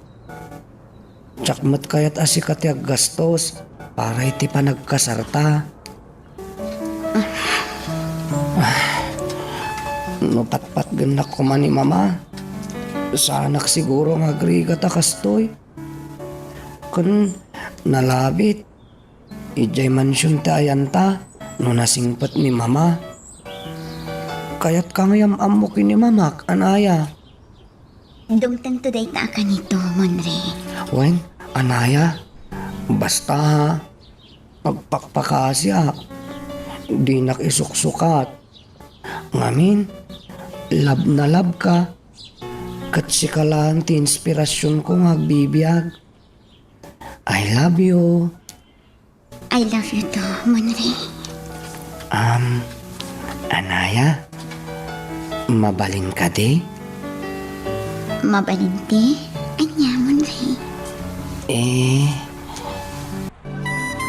Diak met kayat a sika ti aggastos para iti panagkasarta. No patpatgennak koma ni Mama, saanak siguro nga agrigat a kastoy. Ken nalabit, idiay mansion ti ayanta no nasingpet ni Mama. Kayatka nga yam-ammo ken ni Mamak, anaya. Dumtengto dayta a kanito, Monre. Wen, anaya, basta, ha, agpakpakasiak. Dinak isuksukat. Ngamin, love na love ka. Ket sika laeng ti inspirasionko nga agbibiag. I love you. I love you too, Monre. Um, anaya, mabalin kadi? Mabalin ti? Ania, Monre? Eh,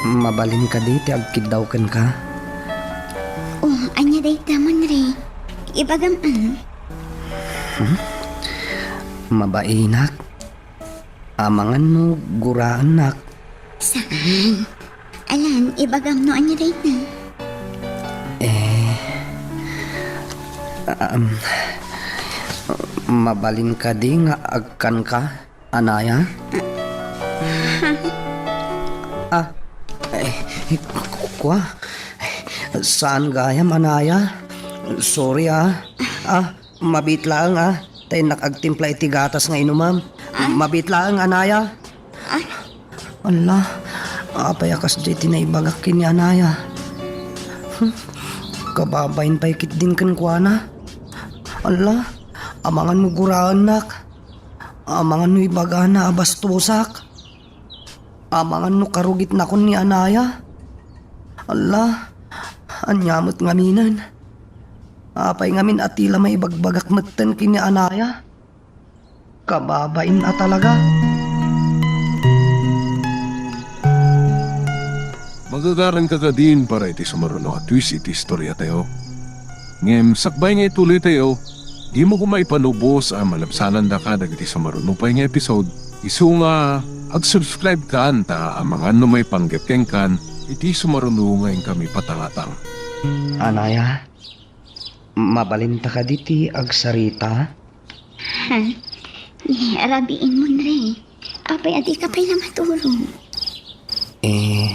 mabalin kadi ti agkiddaw kenka? Oh, ania dayta, Monre? Ibagam, ah. Hmm? Mabainak. Amangan no guraennak. Saan? Alan, ibagam no ania dayta. Eh, um, mabalin kadi nga agkanka, anaya? Ah, eh, ku-, kua? Saan gayam, anaya? Sorry, ah. Ah, Mabiit laeng, ah, ta innak agtimpla iti gatas nga inumam. Ah? Mabiit laeng, anaya. Ah? Ala, apay a kasdiay ti naibagak ken ni anaya? Hmm, kababain pay ketdin kenkuana. Ala, amangan no guraennak. Amangan no ibagana a bastosak. Amangan no karugitnakon ni anaya. Ala, ania met ngaminen? Apay ngamin a ti la maibagbagak metten ken ni anaya? Kababain a talaga. Magagaranka kadin para iti sumaruno a twist iti istoriatayo. Ngem sakbay nga ituloytayo, dimo koma ipanubos a malabsanandaka dagiti sumaruno pay nga episode. Isu nga ag-subscribe kan ta amangan no maipanggep kenkan iti sumaruno nga inkami patangatang. Anaya, mabalinta kadi ti agsarita? Ha? Ni rabiin, Monre. Apay a dika pay la maturog? Eh,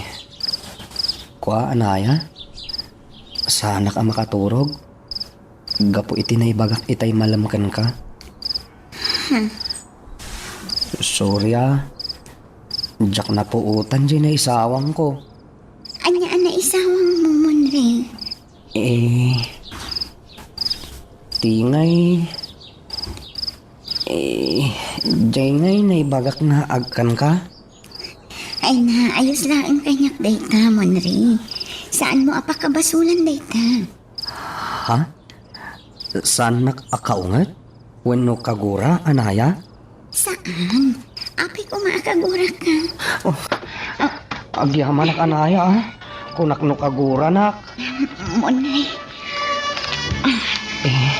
kua, anaya? Saanak a makaturog gapu iti naibagak itay malem kenka. Hmm. Sorry, ah. Diak napuotan diay naisawangko. Ania a naisawangmo, Monre? Eh, ti ngay, eh, diay ngay naibagak nga agkanka? Ay na, ayos laeng kaniak dayta, Monre. Saanmo a pakabasolan dayta. Ha? Saannak a kaunget wenno kagura, anaya? Saan? Apay koma a kaguraka? Oh, agyamanak, anaya, ah. Kunak no kaguranak. Monre. Eh,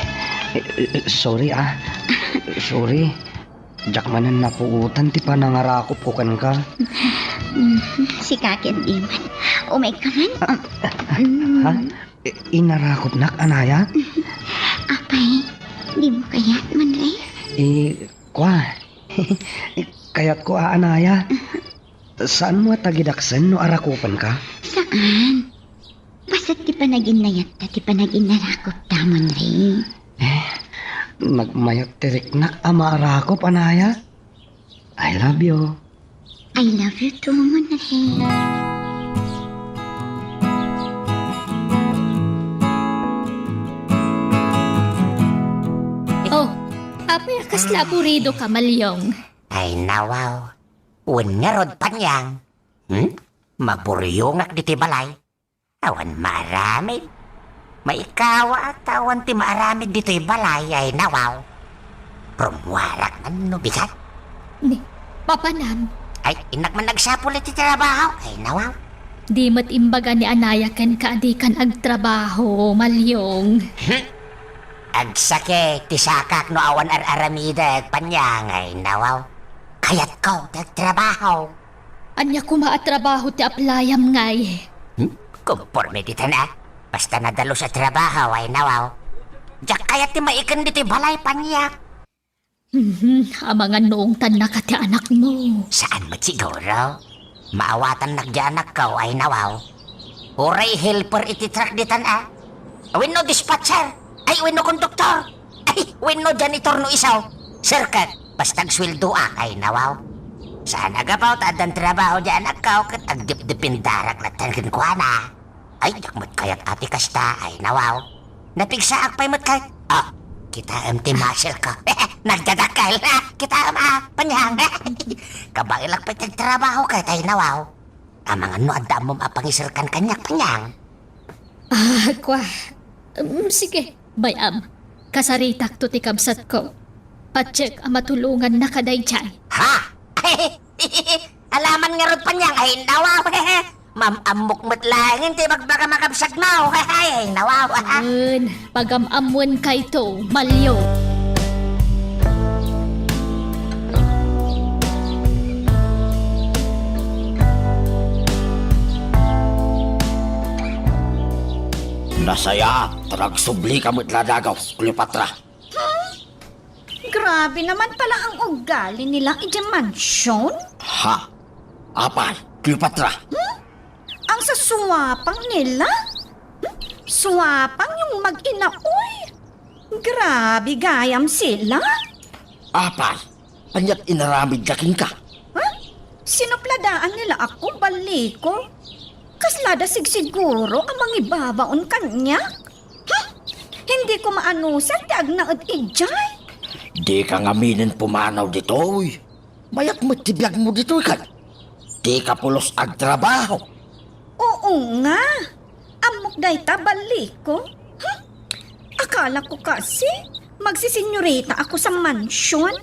eh, eh, sorry, ah. Sorry. Diak manen napuotan ti panangarakopko kenka. Mm, sika ket di man. Umayka man. Ah, mm. Ha? I-, inarakopnak, anaya? Apay, dimo kayat, Monre? Eh, kua. Kayatko a, anaya. Saanmo a tagidaksen no arakopenka? Saan? Paset ti panaginnayatta ti panaginnarakopta, Monre. Eh, nagmayat ti riknak a maarakop, anaya. I love you. I love you too, Monre. Apay a kasla aburidoka, Malyong? Ay, nawaw. Wen ngarud, Panyang. Hmm? Maburyongak ditoy balay. Awan maaramid. Maikawa a ta awan ti maaramid ditoy balay, ay, nawaw. Rummuarak man no bigat. Ni, papanam? Ay, innak man agsapul iti trabaho, ay, nawaw. Di met imbaga ni anaya kenka a dikan agtrabaho, Malyong. Hmm? Agsakit ti sakak no awan ar-aramidek, Panyang, ay, nawaw. Kayatko ti agtrabaho. Ania koma a trabaho ti aplayam ngay? Hmm? Konporme ditan a. Basta nadalus a trabaho, ay, nawaw. Diak kayat ti maiken ditoy balay, Panyang. Mhm, amangan no ungtannaka ti anakmo. Saan met siguro? Maawatannak di anakko, ay, nawaw. Uray helper iti truck ditan a. Wenno dispatcher. Ay, wenno konduktor. Ay, wenno janitor no isu. Sir, ket basta agsueldoak, ay, nawaw. Saan a gapu ta addan trabaho di anakko ket agdipdipindarak latta kenkuana. Ay, diak met kayat a ti kasta, ay, nawaw. Napigsaak pay met ket. Ah, kitaem ti muscle ko. Nagdadakkel. Kitaem a, Panyang. Kabaelak pay ti agtrabaho ket, ay, nawaw. Amangan no adda ammom a pangiserkan kaniak, Panyang. Ah, kua. Um, sige, bay-am. Kasaritakto ti kabsatko. Patiek a matulongannaka daydiay. Ha? Alaman ngarud, Panyang, ay, nawaw. Mam-ammok met laengen ti ibagbagam a kabsatmo. Ay, nawaw. Wen, pagam-ammoenkayto, Malyong. Nasayaat, ta nagsublika met la dagaw, Cleopatra. Hmm? Grabe naman pala ang ugali nila idiay mansyon. Ha? Apay, Cleopatra? Hmm? Ang sasuwapang nila? Hmm? Suwapang yung mag-ina, uy! Grabe gayam sila. Apay, aniat inaramidda kenka? Ha? Sinupladaan nila ako, Baliko. Kaslada sigsiguro a mangibabaon kaniak? Ha? Hindi ko maanusan ti agnaed idiay. Dika ngaminen pumanaw ditoy. Mayat met ti biagmo ditoy ket dika pulos agtrabaho. Oo nga. Ammok dayta, Baliko. Hmm? Akala ko kasi magsisenyorita ako sa mansyon.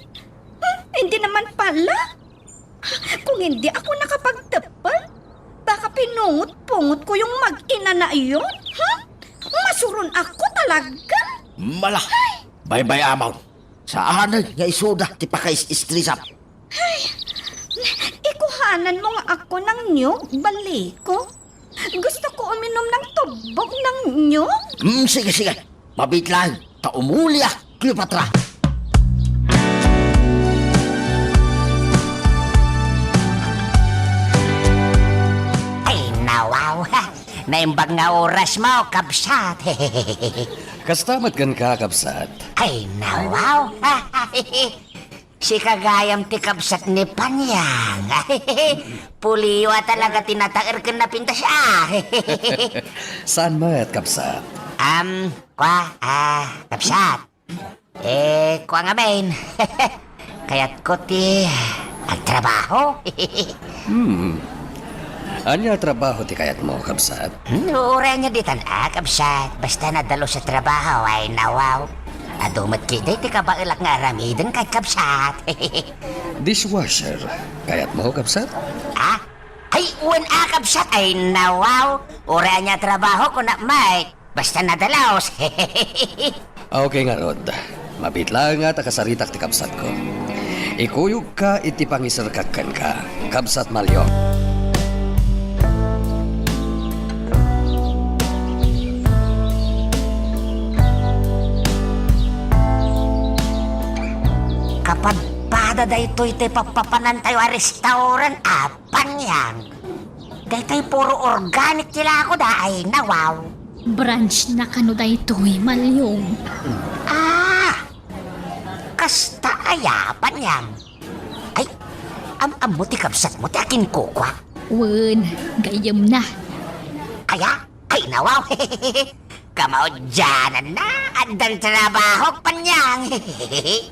Hmm? Hindi naman pala. Kung hindi ako nakapagteppel, baka pinungot-pungot ko yung mag-ina na iyon. Hmm? Masuron ako talaga. Mala, baybay-amaw. Saanen nga isuda ti pakais-istresam. Ay, ikuhanan mo nga ako ng niyog, Baliko. Gusto ko uminom ng tubbog ng niyog. Hmm, sige, sige. Mabiit lang, ta umuli a, Cleopatra. Ay, nawaw. Naimbag nga oras mo, kabsat. Kasta met kenka, kabsat. Ay, nawaw. Sika gayam ti kabsat ni Panyang. Puliwa talaga ti nataer ken napintas, ah. Saan met, kabsat? Am, kua, ah, kabsat. Eh, kua ngamin. Kayatko ti agtrabaho. Hmm. Ania a trabaho ti kayatmo, kabsat? Hmm, uray ania ditan a, kabsat. Basta nadalus a trabaho, ay nawaw. Adu met ketdi ti kabaelak nga aramiden ket, kabsat. Dishwasher, kayatmo, kabsat? Ah? Ay, wen a, kabsat. Ay nawaw. Uray ania a trabaho, kunak met. Basta nadalus. Okay ngarud. Mabiit laeng nga ta kasaritak ti kabsatko. Ikuyogka iti pangiserkak kenka, kabsat Malyong. Kapadpada daytoy ti pappapanantayo a restaurant, a, Panyang. Daytoy puro organic ti lakoda, ay nawaw. Branch na kano daytoy, Malyong. Ah! Kasta aya, Panyang? Ay, am-ammo ti kabsatmo ti akinkukua? Wen, gayyemna. Aya? Ay, nawaw. Kamaudiananna, addan trabahok, Panyang.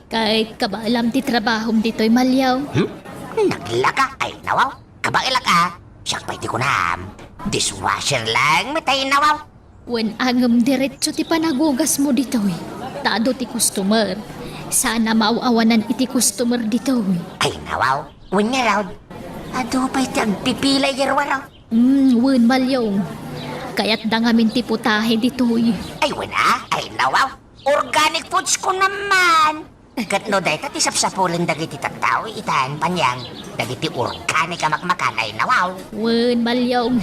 Ket kabaelam ti trabahom ditoy, Maliong? Hmm? Naglaka, ay nawaw. Kabaelak a. Siak pay ti kunam. Dishwasher lang met, ay nawaw. Wen, ngem diretso ti panagugasmo ditoy. Ta adu ti customer. Saan a maaw-awanan iti customer ditoy. Ay nawaw. Wen ngarud, adu pay ti agpipila idiay ruar. Hmm, wen, Maliong. Kayatda ngamin ti putahe ditoy. Ay wen a, ay nawaw. Organic foods ko naman. Ket no dayta ti sapsapulen dagiti tattao itan, Panyang, dagiti organic a makmakan, ay nawaw. Wen, Maliong.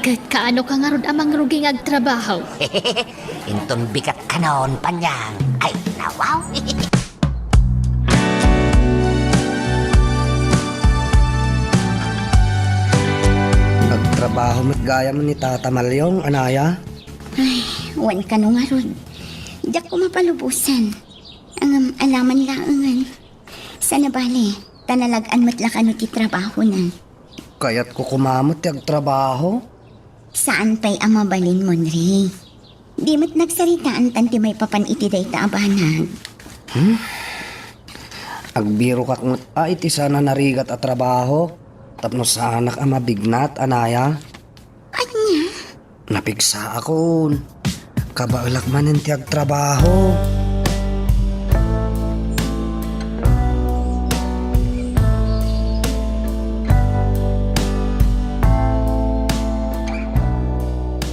Ket kaano ka ngarud a mangrugi nga agtrabaho? Inton bigat kanon, Panyang, ay nawaw. Agtrabaho met gayam ni Tata Maliong, anaya? Ay, wen kano ngarud. Diak ko mapalubosan. Ngem alaman laengen. Saan a bale, ta nalag-an met la kano ti trabahona. Kayatko koma met ti agtrabaho. Saan pay a mabalin, Monre. Di met nagsaritaan tan ti maipapan iti dayta a banag. Hmm? Agbirokak met a iti saan a narigat a trabaho tapno saanak a mabignat, anaya? Ania? Napigsaakon. Kabaelak manen ti agtrabaho.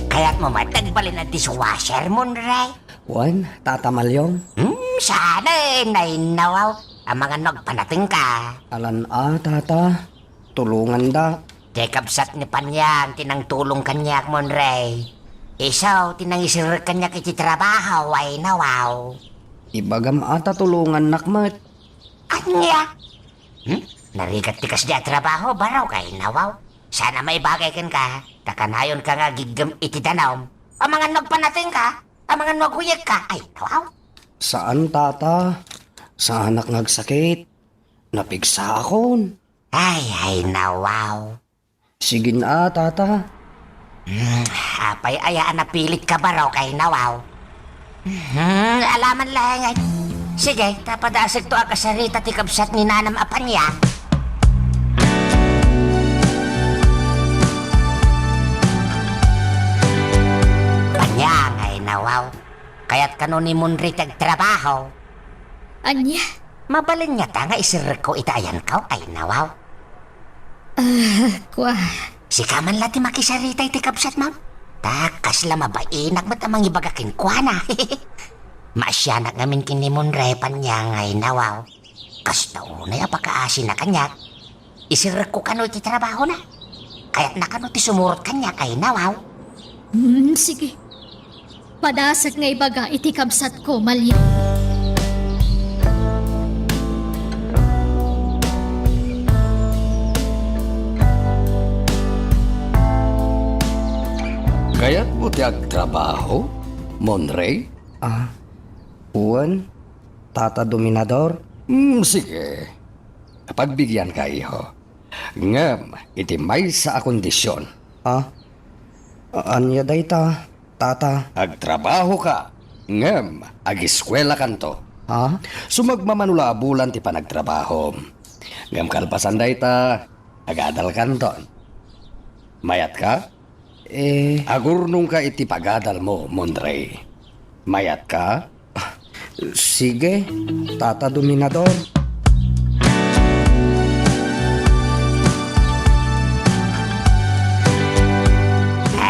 Kayatmo met agbalin a dishwasher, Monre? Wen, Tata Maliong? Hmm, saan a nainnawaw. Amangan no agpanatengka. Alan a, Tata. Tulongandak. Ti kabsat ni Panyang ti nangtulong kaniak, Monre. Isu ti nangiserrek kaniak iti trabaho, ay nawaw. Ibagam a ta tulongannak met. Ania? Hmm? Narigat ti kasdi a trabaho, barok, ay nawaw. Saan a maibagay kenka, ta kanayonka nga agiggem iti danum. Amangan no agpanatengka, amangan no aguyegka, ay nawaw. Saan, Tata. Saanak nga agsakit. Napigsaakon. Ay, ay, nawaw. Sige na, Tata. Hmm, apay aya a napilitka, barok, ay nawaw? Hmm, alaman laengen. Sige, ta padasekto a kasarita ti kabsat ni nanam a Panyang. Panyang, ay nawaw. Kayat kano ni Monre ti agtrabaho? Ania? Mabalin ngata nga iserrekko iti ayanko, ay nawaw? Ah, kua. Sika man la ti makisarita iti kabsatmo. Ta kasla mabainak met a mangibaga kenkuana. Maasianak ngamin ken ni Monre, Panyang, ay nawaw? Kasta unay a pakaasina kaniak. Iserrekko kano iti trabahona. Kayatna kano ti sumurot kaniak, ay nawaw? Hmm, sige. Padasek nga ibaga iti kabsatko, Maliong. Kayatmo ti agtrabaho, Monre? Ah, wen, Tata Dominador? Hmm, sige. Pagbigianka, iho. Ngem iti maysa a kondision. Ah? A-, ania dayta, Tata? Agtrabahoka, ngem agiskuelakanto. Ah? Sumagmamano la a bulan ti panagtrabahom. Ngem kalpasan dayta, agadalkanton. Mayatka? Eh. Agurnongka iti pagadalmo, Monre. Mayatka? Sige, Tata Dominador.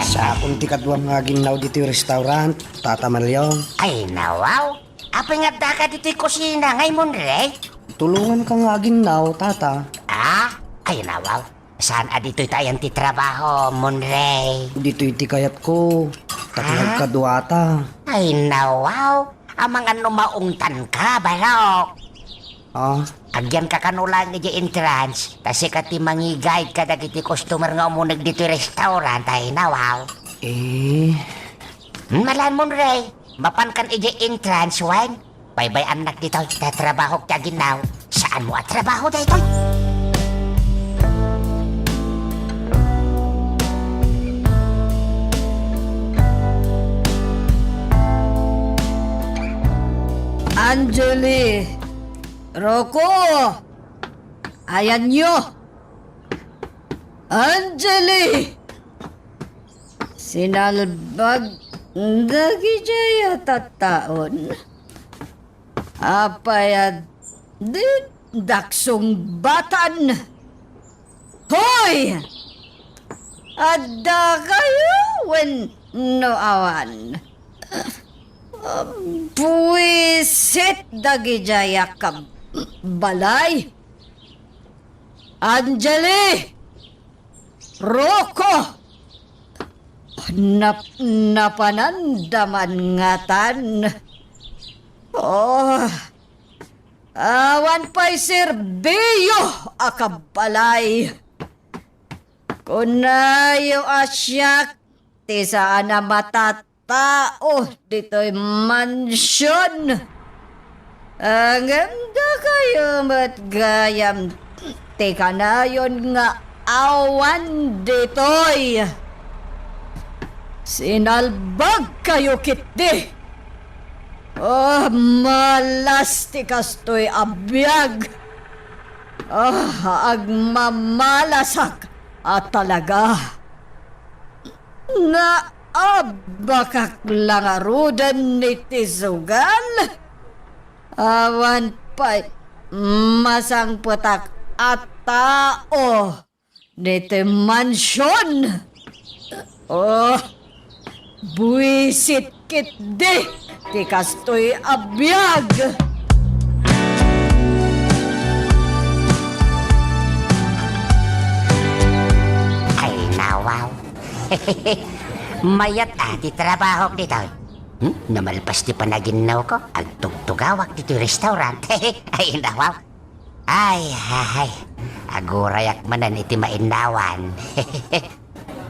Saakon ti kaduam nga aginnaw ditoy restaurant, Tata Maliong. Ay, nawaw. Apay nga addaka ditoy kusina, ngay Monre? Tulonganka nga aginnaw, Tata. Ah? Ay, nawaw. Saan a ditoy ti ayan ti trabaho, Monre? Ditoy ti kayatko. Tapno Ah? agkaduata. Ay, nawaw. Amangan no maungtanka, barok. Ah? Agyanka kano laeng idiay entrance, ta sika ti mangi-guide kadagiti customer nga umuneg ditoy restaurant, ay, nawaw. Eh. Hmm, malan, Monre. Mapankan idiay entrance, wen? Baybay-annak ditoy, ta trabahok ti aginnaw. Saanmo a trabaho daytoy? Angeli! Rocco! Ayanyo! Angeli! Sinalbag dagijay a tattaon. Apay a di daksungbatan? Hoy! Adda kayo wenno awan? Buisit dagijay a kab-, balay. Angeli! Rocco! Nap-, napananda man ngatan. Oh, awan pay serbio a kabbalay. Kunayo a siak ti saan a matatao ditoy mansion. Ngem dakayo met gayam ti kanayon nga awan ditoy. Sinalbag kayo ketdi. Oh, malas ti kastoy a biag. Ah, agmamalasak a talaga. Naabakak la ngaruden iti sugal. Awan pay masangpetak a tao ditoy mansion. Oh, buisit ketdi ti kastoy a biag. Ay, nawaw. Mayat a ti trabahok ditoy. Hmm? Namalpas ti panaginawko, agtugtugawak ditoy restaurant. Ay, nawaw. Ay, ay, ay. Agurayak manen iti mainnawan.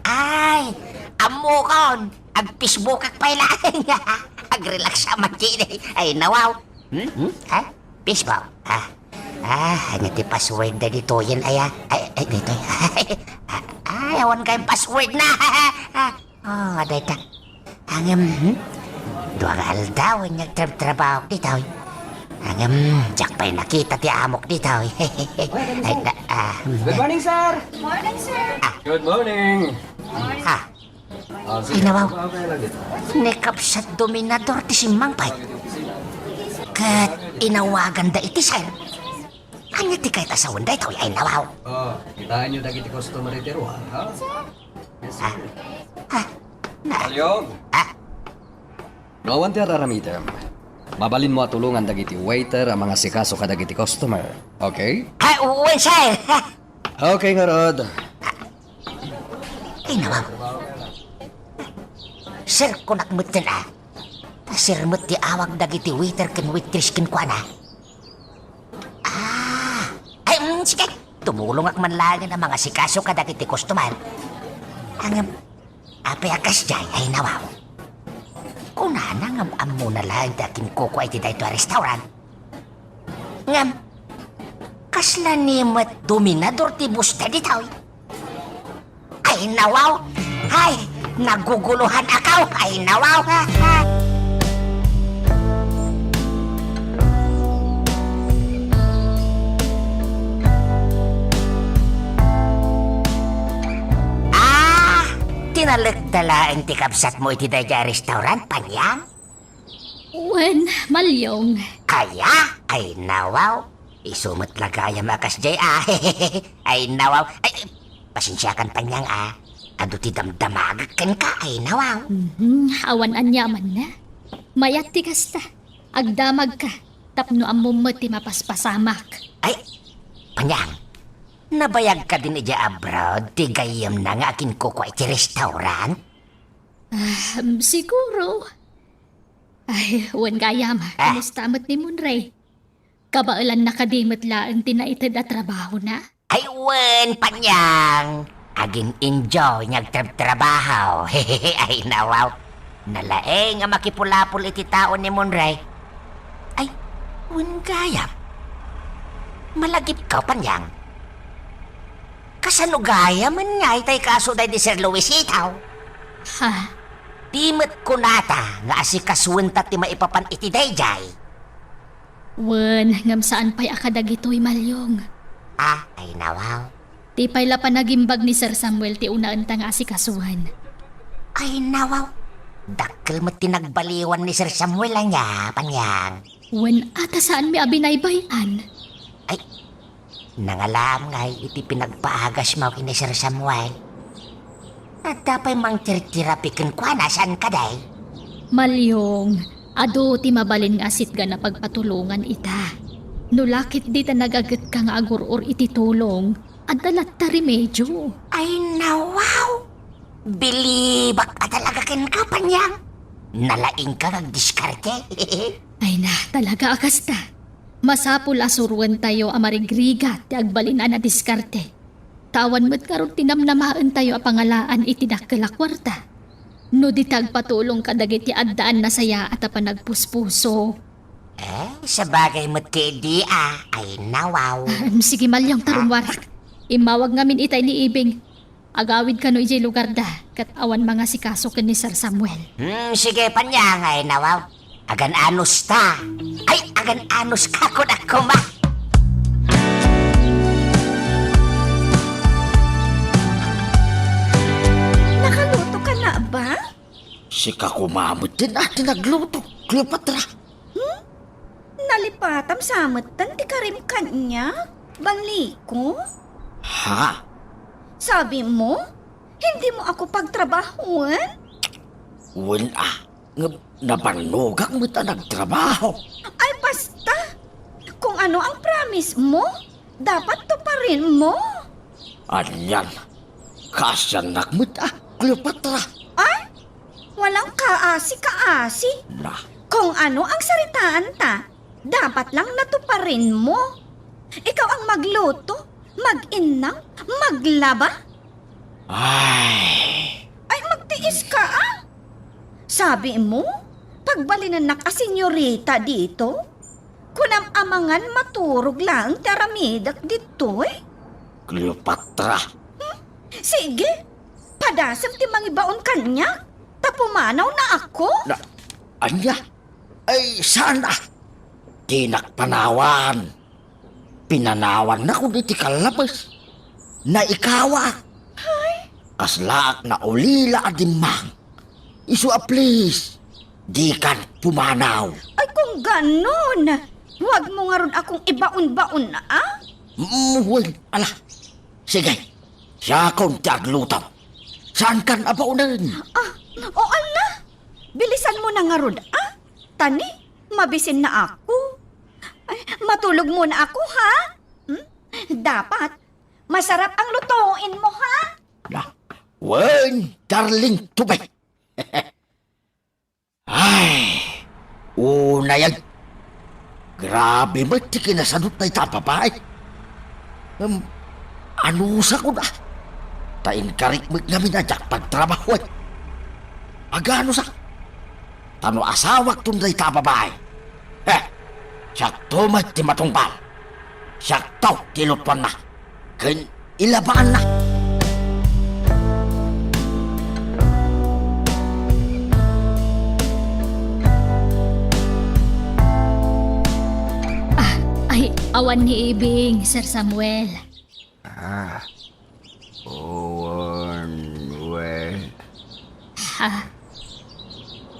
Ay, ammokon. Agfacebookak pay laeng. Agrelax a man ketdi. Ay, nawaw. Hmm? Hmm? Ha? Facebook. Ah. Ah, ania ti password dagitoyen, aya? Ay, ay, ditoy. Ah, ay, awan kay password na. Ah, oh, dayta. Ngem, hmm? Dua nga aldaw nga agtrabtrabahok ditoy. Ngem, diak pay nakita ti amok ditoy. Ay, na, ah, hmm. Good morning, sir. Morning, sir. Ah. Good morning. Ah. Ah, sige. Ay, nawaw. Okay lang dito. Ni Kabsat Dominador ti simmangpet. Ket inawaganda iti, sir. Ania ti kayat a sawen daytoy? Ay, nawaw. Oh, kitaenyo dagiti customer iti ruar, ha? Ah, ah, na. Aliog. Ah. No awan ti ar-aramidem, mabalinmo a tulongan dagiti waiter a mangasikaso kadagiti customer. Okay? Ah, wen, sir. Okay, ngarud. Ay, nawaw. Sir, kunak metten, ah. Ta sir met ti awag dagiti waiter ken waitress kenkuana. Ah, ay, mm, sige. Tumulongak man laengen a mangasikaso kadagiti customer. Ngem, apay a kasdiay, ay, nawaw. Kunana nga am-ammona laeng ti akinkukua iti daytoy a restaurant. Ngem, kasla ni met Dominador ti boss daytoy? Ay, nawaw! Ay, nagugulohan akaw! Ay, nawaw! Ah! Tinalekda laeng ti kabsatmo iti daydiay a restaurant, Panyang? Wen, Malyong. Aya? Ay, nawaw. Isu met la gayam a kasdiay, ah. Ay, nawaw. Ay, pasensiakan, Panyang, ah. Adu ti damdamagek kenka, ay, nawaw. Mhm, awan aniamanna. Mayat ti kasta. Agdamagka tapno ammom met ti mapaspasamak. Ay, Panyang, nabayag kadin idiay abroad ti gayyemna nga akinkukua iti restaurant? Ah, siguro. Ay, wen gayam, ah, kumusta met ni Monray? Kabaelanna kadi met laeng ti naited a trabahona? Ay, wen, Panyang. Agin-enjoy nga agtrabtrabaho. Ay, nawaw. Nalaeng a makipulapol iti tao ni Monray. Ay, wen gayam. Malagipkaw, Panyang. Kasano gayamen nga itay kaso daydi Sir Luisito? Ha? Di met kunata nga asikasuenta ti maipapan iti daydiay. Wen, ngem saan pay a kadagitoy, Malyong. Ah, ay nawaw. Ti pay la panagimbag ni Sir Samuel ti unaenta nga asikasuan. Ay nawaw. Dakkel met ti nagbaliwan ni Sir Samuel ania, Panyang. Wen, a ta saanmi a binaybay-an. Ay, nangalaam ngay iti pinagpaagasmo ken ni Sir Samuel. Adda pay mangtirtirapi kenkuana, saan kadi? Malyong, adu ti mabalin nga asitgan a pagpatulongan ita. No la ketdi ta nagagetka nga agur-or iti tulong, adda latta remedio. Ay, nawaw! Bilibak a talaga kenka, Panyang. Nalaingka nga agdiskarte. Ay na, talaga a kasta. Masapul a suroentayo a marigrigat ti agbalin a nadiskarte. Ta awan met ngarud ti namnamaentayo a pangalaan iti dakkel a kuarta. No di ta agpatulong kadagiti addaan nasayaat a panagpuspuso. Eh, sabagay met ketdi a, ay nawaw. Em, sige, Malyong, ta rummuarak. Immawag ngamin itay ni Ibing. Agawid kano idiay lugarda, ket awan mangasikaso ken ni Sir Samuel. Hmm, sige, Panyang, ay nawaw. Agan-anos ta. Ay, agan-anos ka, kunak koma. Nakaluto ka na ba? Sika koma met din a ti nagluto, Cleopatra. Hmm? Nalipatam sa metten ti karim kaniak? Banliko? Ha? Sabi mo, hindi mo ako pagtrabahoen? Wen a, ngem nabannogak met a nagtrabaho. Ay, basta! Kung ano ang promise mo, dapat tuparin mo. Anian, kaasiannak met a, Cleopatra. Ay, walang kaasi-kaasi. Na. Kung ano ang saritaan ta, dapat lang natuparin mo. Ikaw ang magluto, mag-innang, maglaba. Ay. Ay, magtiis ka, ah. Sabi mo, pagbalinennak a senyorita dito? Kunam amangan maturog laeng ti aramidek ditoy? Cleopatra. Hmm? Sige, padasem ti mangibaon kaniak, ta pumanaw na ako. Na, ania? Ay, saan a? Dinak panawan. Pinanawannak iti kallabes. Naikawak. Ay. Kaslaak naulila a dimmang. Isu a please, dikan pumanaw. Ay, kung ganun, huwag mo ngarud akong ibaon-baon, ah? Mm, wen, ala. Sige, siakon ti agluto. Saankan a baonen? Ah, o ala, bilisan mo na ngarud, ah? Ta ni, mabisin na ako. Ay, matulog muna ako, ha? Hmm? Dapat, masarap ang lutuin mo, ha? Na, wen, darling, tubig. Ay, unay, grabe met ti kinasadot dayta a babai. Em, anusakon a? Ta inkarik met ngamin a diak pagtrabahoen. Aganusak? Ta no asawakton dayta a babai, eh, siakto met ti matungpal. Siakto ti ilutuanna ken ilabaanna. Ah, ay, awan ni Ibing, Sir Samuel. Ah, one way. Ha?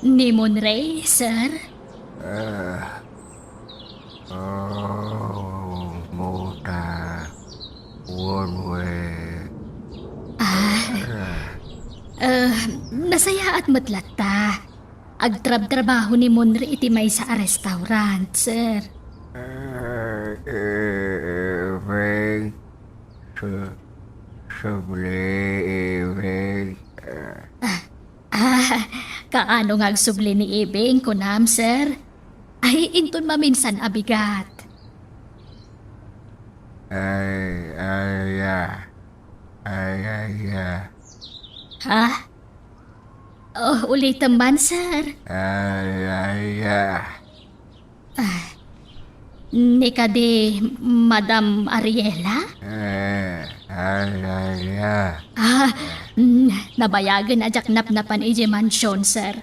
Ni Monray, sir? Ah, oh, mota. One way. Ah, ah, nasayaat met latta. Agtrabtrabaho ni Monray iti maysa a restaurant, sir. Ah, eh, eh, Ibing. Su-, subli, Ibing. Ah, kaano nga agsubli ni Ibing, kunam, sir? Ay, inton maminsan a bigat. Ay, ay, ya. Ay, ay, ya. Ha? Oh, ulitem man, sir. Ay, ay, ya. Ah, ni kadi Madam Ariela? Eh, ay, ay, ah. Ah, mm, nabayagen a diak napnapan idiay mansion, sir.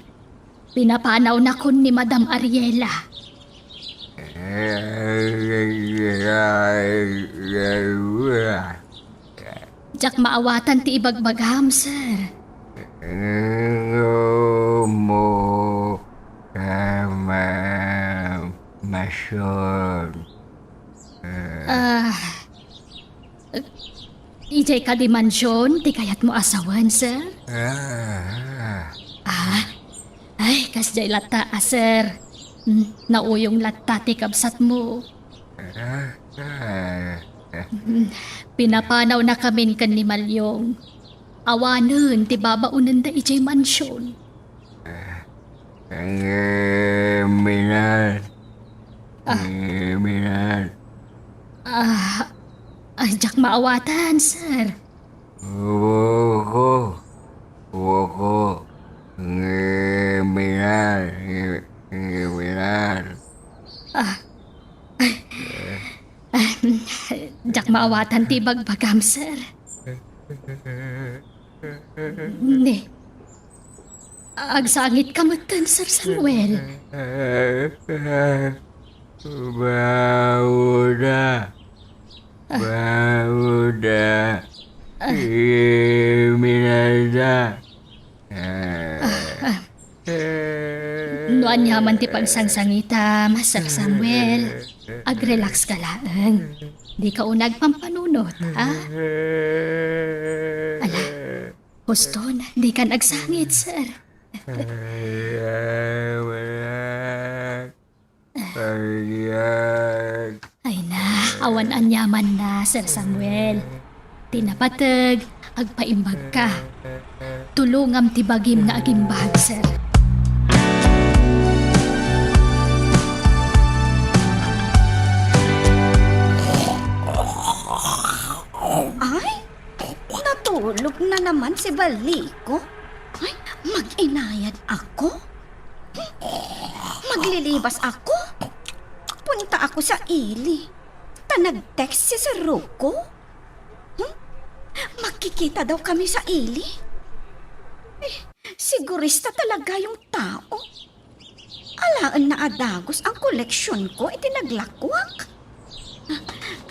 Pinapanawnakon ni Madam Ariela. Eh, Diak maawatan ti ibagbagam, sir. Mo ka ma-, masion. Ah, idiay kadi mansion ti kayatmo a sawen, sir? Ah. Ah? Ay, kasdiay latta a, sir. Hmm, nauyong latta ti kabsatmo. Ah. Hmm, pinapanawnakamin ken ni Malyong. Awanen ti babaonenda idiay mansion. Kriminal. Ah. Kriminal. Ah, ah, diak maawatan, sir. Woko. Woko. Kriminal. Kriminal. Ah. Ah, diak maawatan ti ibagbagam, sir. Ni, agsangitka metten, Sir Samuel. Baoda. Baoda. Kriminalda. No aniaman ti pagsangsangitam, Sir Samuel, agrelax ka laeng. Dika unay agpampanunot, ha? Ala, huston, dikan agsangit, sir. Ay, na, awan aniamanna, Sir Samuel. Ti napateg, agpaimbagka. Tulongam ti bagim nga agimbag, sir. Ay, natulog na naman si Baliko. Ay, mag-inayad ako? Maglilibas ako? Punta ako sa ili. Ta nag-text si Sir Rocco? Hmm? Magkikita daw kami sa ili? Eh, sigurista talaga yung tao. Alaenna a dagus ang koleksion ko iti naglakuak. Ah,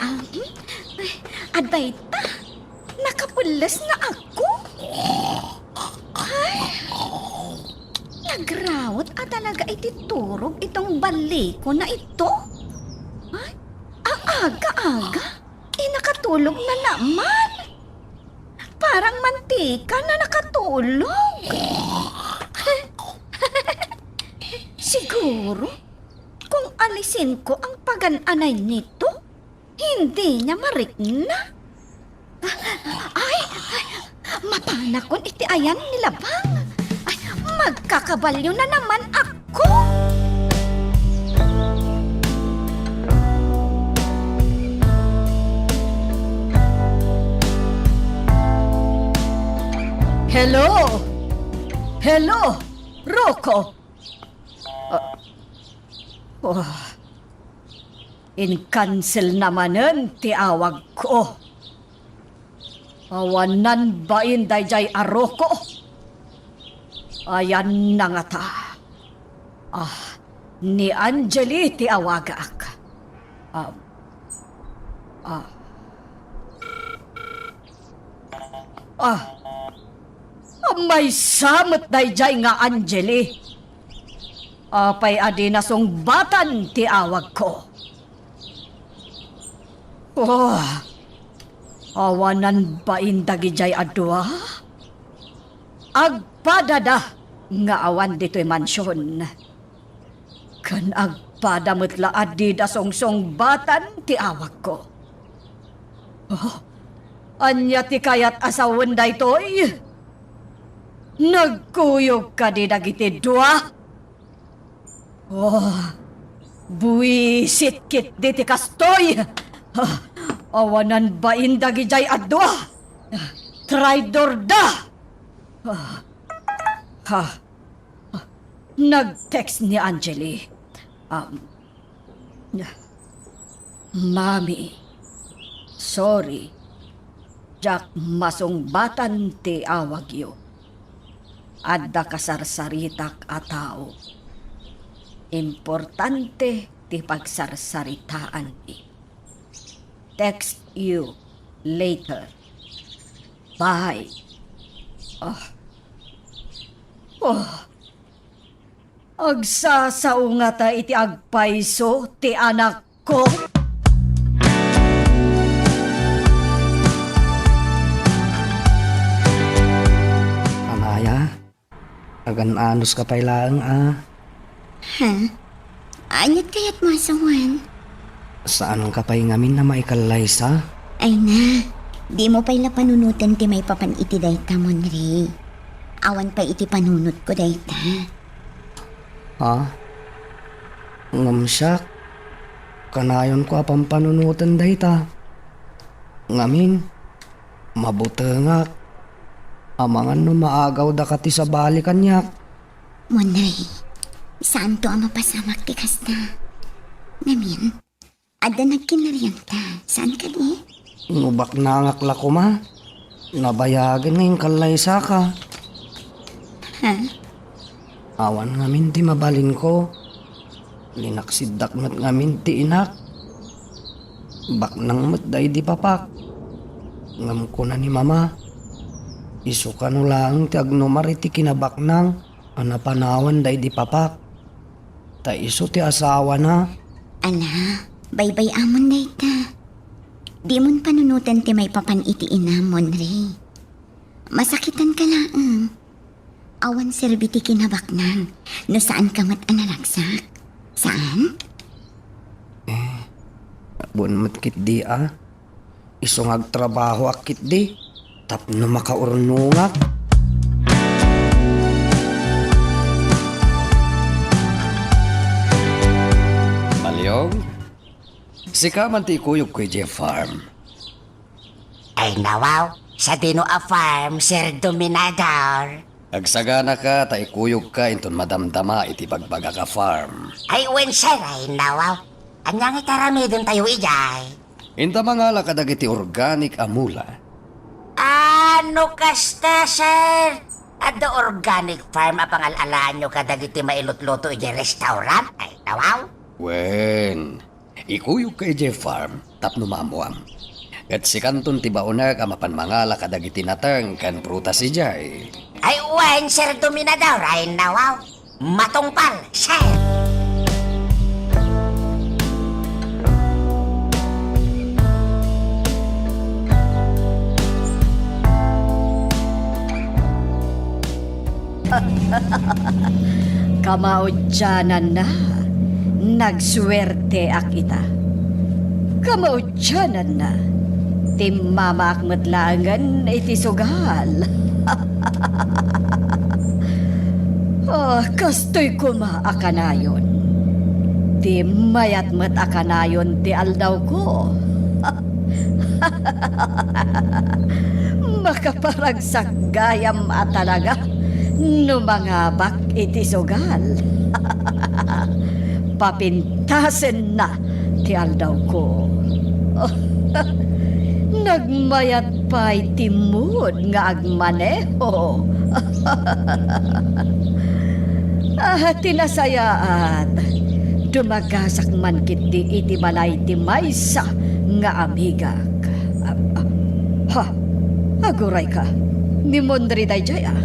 ah, hmm? Ay, adda ita. Nakapelles na ako. Ay, nagrawet a talaga iti turog itong Baliko na ito. Ay, ang aga-aga. Eh, nakatulog na naman. Parang mantika na nakatulog. Siguro, kung alisin ko ang pagan-anay nito, hindi niya marikna. Ay, ay, mapanakon iti ayan ni Labang. Ay, magkakabalyo na naman ako. Hello? Hello, Rocco? Ah, oh. In-cancel na manen ti awagko. Awanan bain daydiay a Rocco. Ayanna ngata. Ah, ni Angeli ti awagak. Ah, ah. Ah, maysa met daydiay nga Angeli. Apay a di nasungbatan ti awagko? Oh, awanan bain dagidiay a dua? Agpadada nga awan ditoy mansion. Ken agpada met la a dida sungsungbatan ti awagko. Oh, ania ti kayat a sawen daytoy? Nagkuyog kadi dagiti dua? Oh, buisit ketdi ti kastoy! Ah, awanan bain dagidiay a dua! Traidorda! Ah, ha, ah, nag-text ni Angeli. Um, Mami, sorry. Diak masungbatan ti awagyo. Adda kasarsaritak a tao. Importante ti pagsarsaritaanmi. Text you later. Bye. Oh. Oh. Agsasao ngata iti agpayso ti anakko? Anaya, agan-anos ka pay laeng a. Ha? Aniat kayat masawan? Saan ka pay ngamin a maikallaysa? Ay na, di mo pay la panunoten ti maipapan iti dayta, Monre. Awan pay iti panunotko dayta. Ha? Ngem siak, kanayonko a pampanunoten dayta. Ngamin, mabutengak. Amangan no maagawdaka ti sabali kaniak. Monre, saanto a mapasamak ti kasta. Ngamin, adda nagkinarianta, saan kadi? No baknangak la koma, nabayagen nga inkallaysaka. Ha? Awan ngamin ti mabalinko. Linaksiddak met ngamin ti inak. Baknang met daydi papak. Ngem kuna ni Mama, isu kano laeng ti agnumar iti kinabaknang a napanawan daydi papak. Ta isu ti asawana. Ala, baybay-amon dayta. Dimon panunoten ti maipapan iti inam, Monre. Masakitan ka laeng. Awan serbi ti kinabaknang no saan ka met a naragsak. Saan? Eh, awan met ketdi a. Isu nga agtrabahoak ketdi tapno makaurnongak. Maliong, sika man ti ikuyogko idiay farm. Ay, nawaw, sadino a farm, Sir Dominador? Agsaganaka ta ikuyogka inton madamdama iti bagbagak a farm. Ay, wen, sir, ay, nawaw. Ania nga itaramidentayo idiay? Inta mangala kadagiti organic a mula. Ah, no kasta, sir? Adda organic farm a pangal-alaanyo kadagiti mailutluto idiay restaurant? Ay, nawaw. Wen, ikuyogka idiay farm tapno maammoam. Ket sikanton ti baonek a mapan mangala kadagiti nateng ken prutas idiay. Ay, wen, Sir Dominador, ay, nawaw. Matungpal, sir. Kamaudiananna, nagsuerteak ita. Kamaudiananna, timmamaak met laengen iti sugal. Ah, kastoy koma a kanayon. Ti mayat met a kanayon ti aldawko. Makaparagsak gayam a talaga no mangabak iti sugal. Papintasenna ti aldawko. Nagmayat pay ti mood nga agmaneho. Ah, ti nasayaat, dumagasak man ketdi iti balay ti maysa nga amigak. Ah, ah, ha, agurayka. Ni Monre daydiay, ah.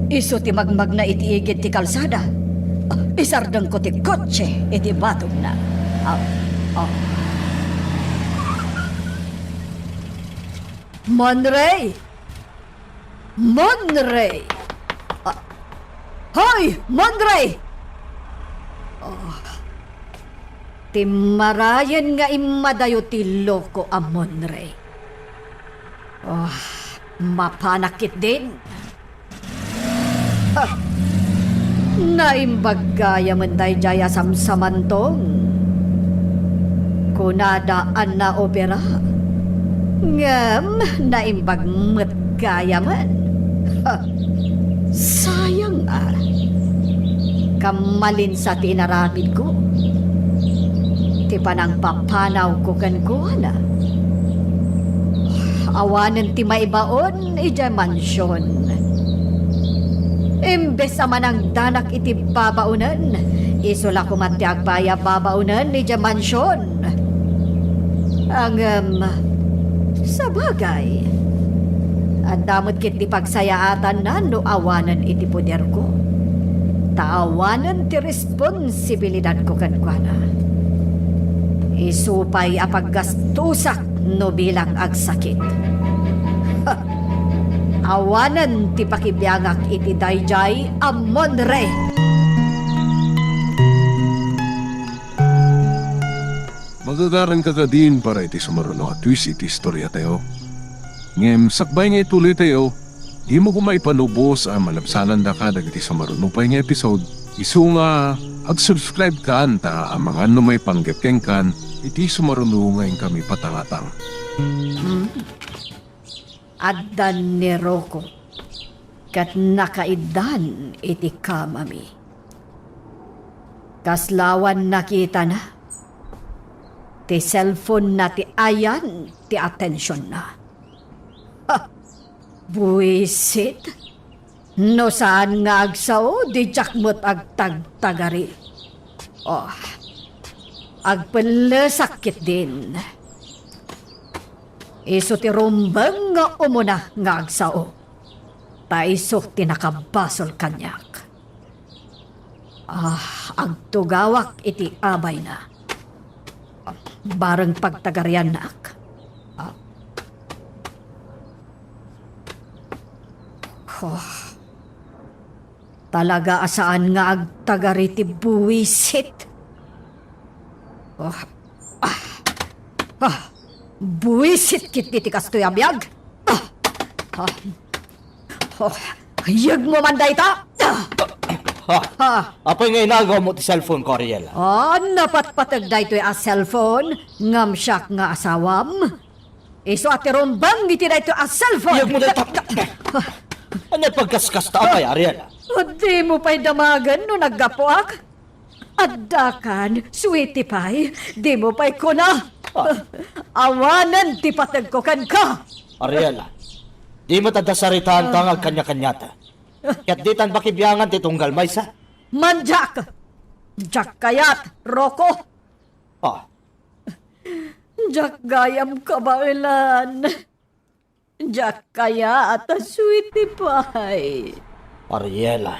Isu ti magmagna iti igid ti kalsada. Ah, isardengko ti kotse iti batogna. Ah, ah. Monre! Monre! Ah, hoy, Monre! Oh, ti marayen nga immadayo ti loko a Monre. Oh, mapanak ketdin. Ah, naimbag gayamen daydiay a samsamantong. Kunada a naopera, ngem naimbag met gayamen. Ah, sayang a. Kammalinsa ti inaramidko. Ti panangpapanawko kenkuana. Awanen ti maibaon idiay mansion. Imbes a manangdanak iti babaonen, Isu la koma ti agpayababaonen idiay mansion. Ngem, sabagay, adda met ketdi pagsayaatanna no awanen iti poderko. Ta awanen ti responsibilidadko kenkuana. Isu pay a paggastusak no bilang agsakit. Awanen ti pakibiangak iti daydiay a monre. Magagaranka kadin para iti sumaruno a twist iti istoriatayo. Ngem sakbay nga ituloytayo, dimo koma ipalubos a malabsanandaka dagiti sumaruno pay nga episode. Isu nga ag-subscribe kan ta amangan no maipanggep kenkan iti sumaruno nga inkami patangatang. Addan ni Rocco ket nakaiddan iti kamami. Kasla awan nakitana, ti cellphone-na ti ayan ti atensionna. Ha! Buisit! No saan nga agsao, diak met agtagtagari. Oh, agpellesak ketdin. Isu ti rumbeng nga umuna nga agsao. Ta isu ti nakabasol kaniak. Ah, agtugawak iti abayna. Bareng pagtagariannak. Ah. Oh. Talaga a saan nga agtagari ti buisit. Oh. Ah. Ah. Buisit ketdi ti kastoy a biag. Ah. Ah. Oh. Yegmo man dayta. Ah. Ha? Ha? Apay nga inagawmo ti cellphone ko, Ariel? Ah, napatpateg daytoy a cellphone, ngem siak nga asawam. Isu a ti rumbeng iti daytoy a cellphone. Yegmo dayta. Ania pagkaskasta, apay, Ariel? Dimo pay damagen no naggapuak? Addakan, sweetie pie, dimo pay kuna. Ah. Awanen ti pategko kenka. Ariel, dimo ta dasaritaan ta nga agkaniakaniata. Ket ditan pakibiangan ti tunggal maysa. Mandiak! Diak kayat, Rocco! Ah. Diak gayam kabaelan. Diak kayat a sweetie pie. Ariela.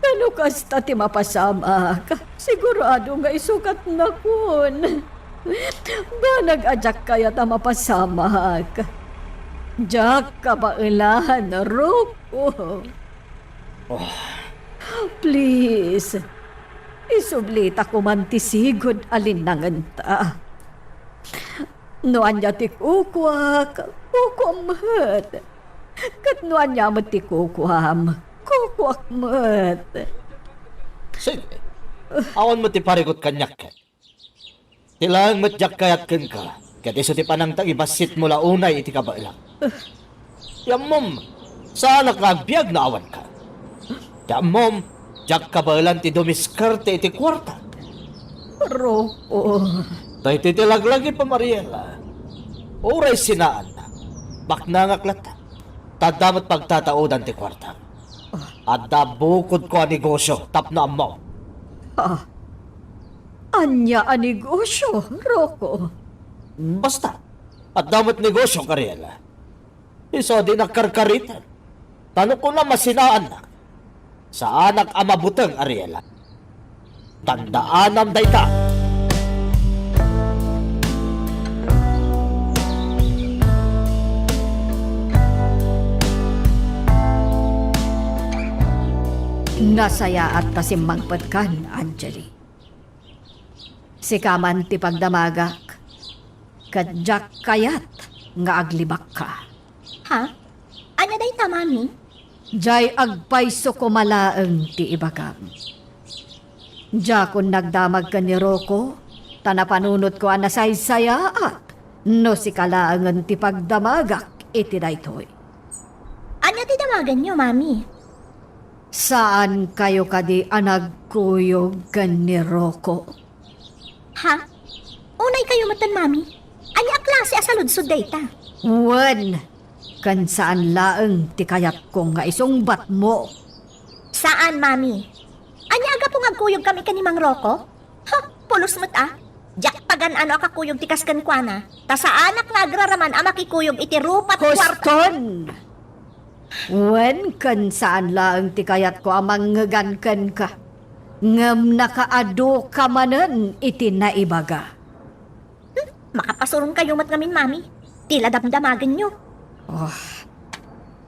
Ta no kasta ti mapasamak, sigurado nga isu katnakon. Banag a diak kayat a mapasamak. Diak kabaelan, Rocco. Oh. Please, isublita koman ti sigud a linnangenta. No ania ti kukuak, kukuam met. Ket no ania met ti kukuam, kukuak met. Sige. Awan met ti parikut kaniak ket. Ti laeng met diak kayat kenka, ket isu ti panangta ibassitmo la unay iti kabaelam. Ti ammom, saanak nga agbiag no awanka. Ti ammom, diak kabaelan ti dumiskarte iti kuarta. Rocco. Daytoy ti laglagipem, Ariela. Uray sinaannak, baknangak latta. Ta adda met pagtataudan ti kuarta. Adda bukodko a negosio tapno ammo. Ah, ania a negosio, Rocco? Basta, adda met negosio, Ariela. Isu a dinak karkariten. Ta no kunam a sinaannak, saanak a mabuteng, Ariela. Tandaanam dayta. Nasayaat ta simmangpetkan, Angeli. Sika man ti pagdamagak, ket diak kayat nga aglibakka. Ha? Ania dayta, Mami? Diay agpayso koma laeng ti ibagam. Diakon nagdamag ken ni Rocco, ta napanunotko a nasaysayaat no sika laengen ti pagdamagak iti daytoy. Ania ti damagenyo, Mami? Saankayo kadi a nagkuyog ken ni Rocco? Ha? Unaykayo metten, Mami? Ania a klase a saludsod dayta? Wen, ken saan laeng ti kayatko nga isungbatmo. Saan, Mami. Ania a gapu nga Kuyog kami ken ni Mang Rocco? Ha, pulos met a. Diak pagan-ano a kakuyog ti kas kenkuana, ta saanak nga agraraman a makikuyog iti rupa't kuarta. Huston! Wen ken saan laeng ti kayatko a mangngegan kenka, ngem nakaaduka manen iti naibaga. Hmm, makapasuronkayo met ngamin, Mami. Ti la damdamagenyo. Oh.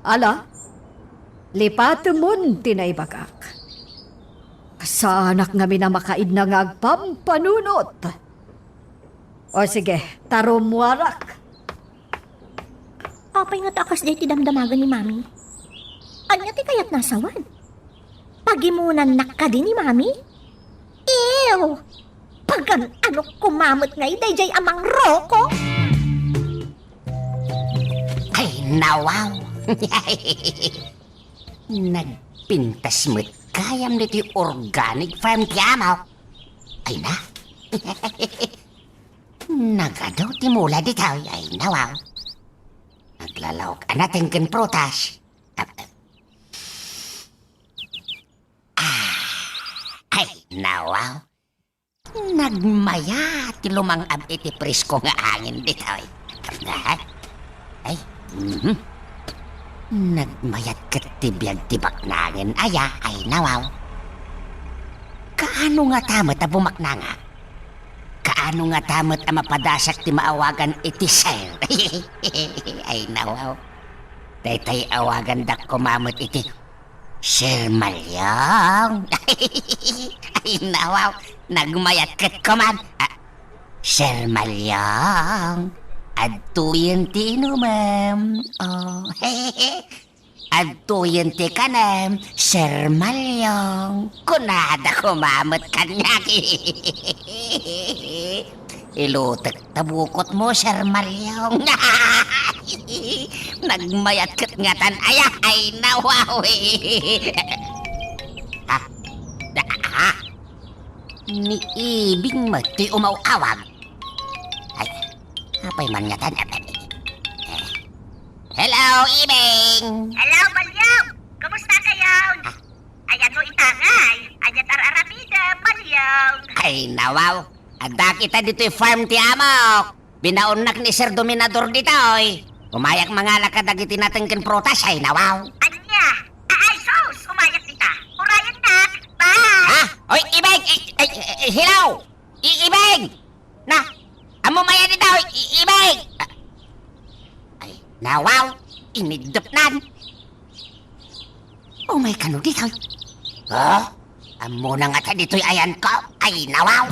Ala, lipatemon ti naibagak. Saanak ngamin a makaidna nga agpampanunot. O sige, ta rummuarak. Apay ngata a kasdiay ti damdamagen ni Mami? Ania ti kayatna a sawen? Pagimonannak kadi ni Mami? Ew! Pagan-anok koma met ngay daydiay a Mang Rocco? Ay, nawaw! Nagpintas met gayam ditoy organic farm ti amok. Ay na. Nagadu ti mula ditoy. Ay, nawaw. Naglalaok a nateng ken prutas. Ah, ay, nawaw. Nagmayat ti lumang-ab iti presko nga angin ditoy. Ay, ay, mhm. Nagmayat ket ti biag ti baknangen aya, ay, nawaw. Kaano ngata met a bumaknangak? Kaano ngata met a mapadasak ti maawagan iti sir? Ay, nawaw. Daytoy awagandak koma met iti Sir Malyong. Ay, nawaw. Nagmayat ket koman. Ah, Sir Malyong, adtoyen ti inumem. Oh. Adtoyen ti kanem, Sir Malyong. Kunada koma met kaniak. Ilutek ta bukotmo, Sir Malyong. Nagmayat ket ngatan aya, ay, nawaw. Ha? Ha? Ni Ibing met ti umaw-awag. Ay, apay man ngatan? Hello, Ibing! Hello, Malyong! Kumusta kayo? Ah. Ayanmo itangay, ania ti ar-aramidem, Malyong? Ay, nawaw! Adda kita ditoy farm ti amok! Binaonnak ni Sir Dominador ditoy! Umayak mangala kadagiti nateng ken prutas, ay, nawaw! Ania? Ay, sus! Umayak dita! Urayennak! Bye! Ha? Oy, Ibing! I-, ay, ay, ay, hello! I-, Ibing! Na, ammom aya ditoy, I-, Ibing! Ah, ay, nawaw, iniddepnan. Umay kano ditoy? Ha? Ammona ngata ditoy ayanko? Ay, nawaw!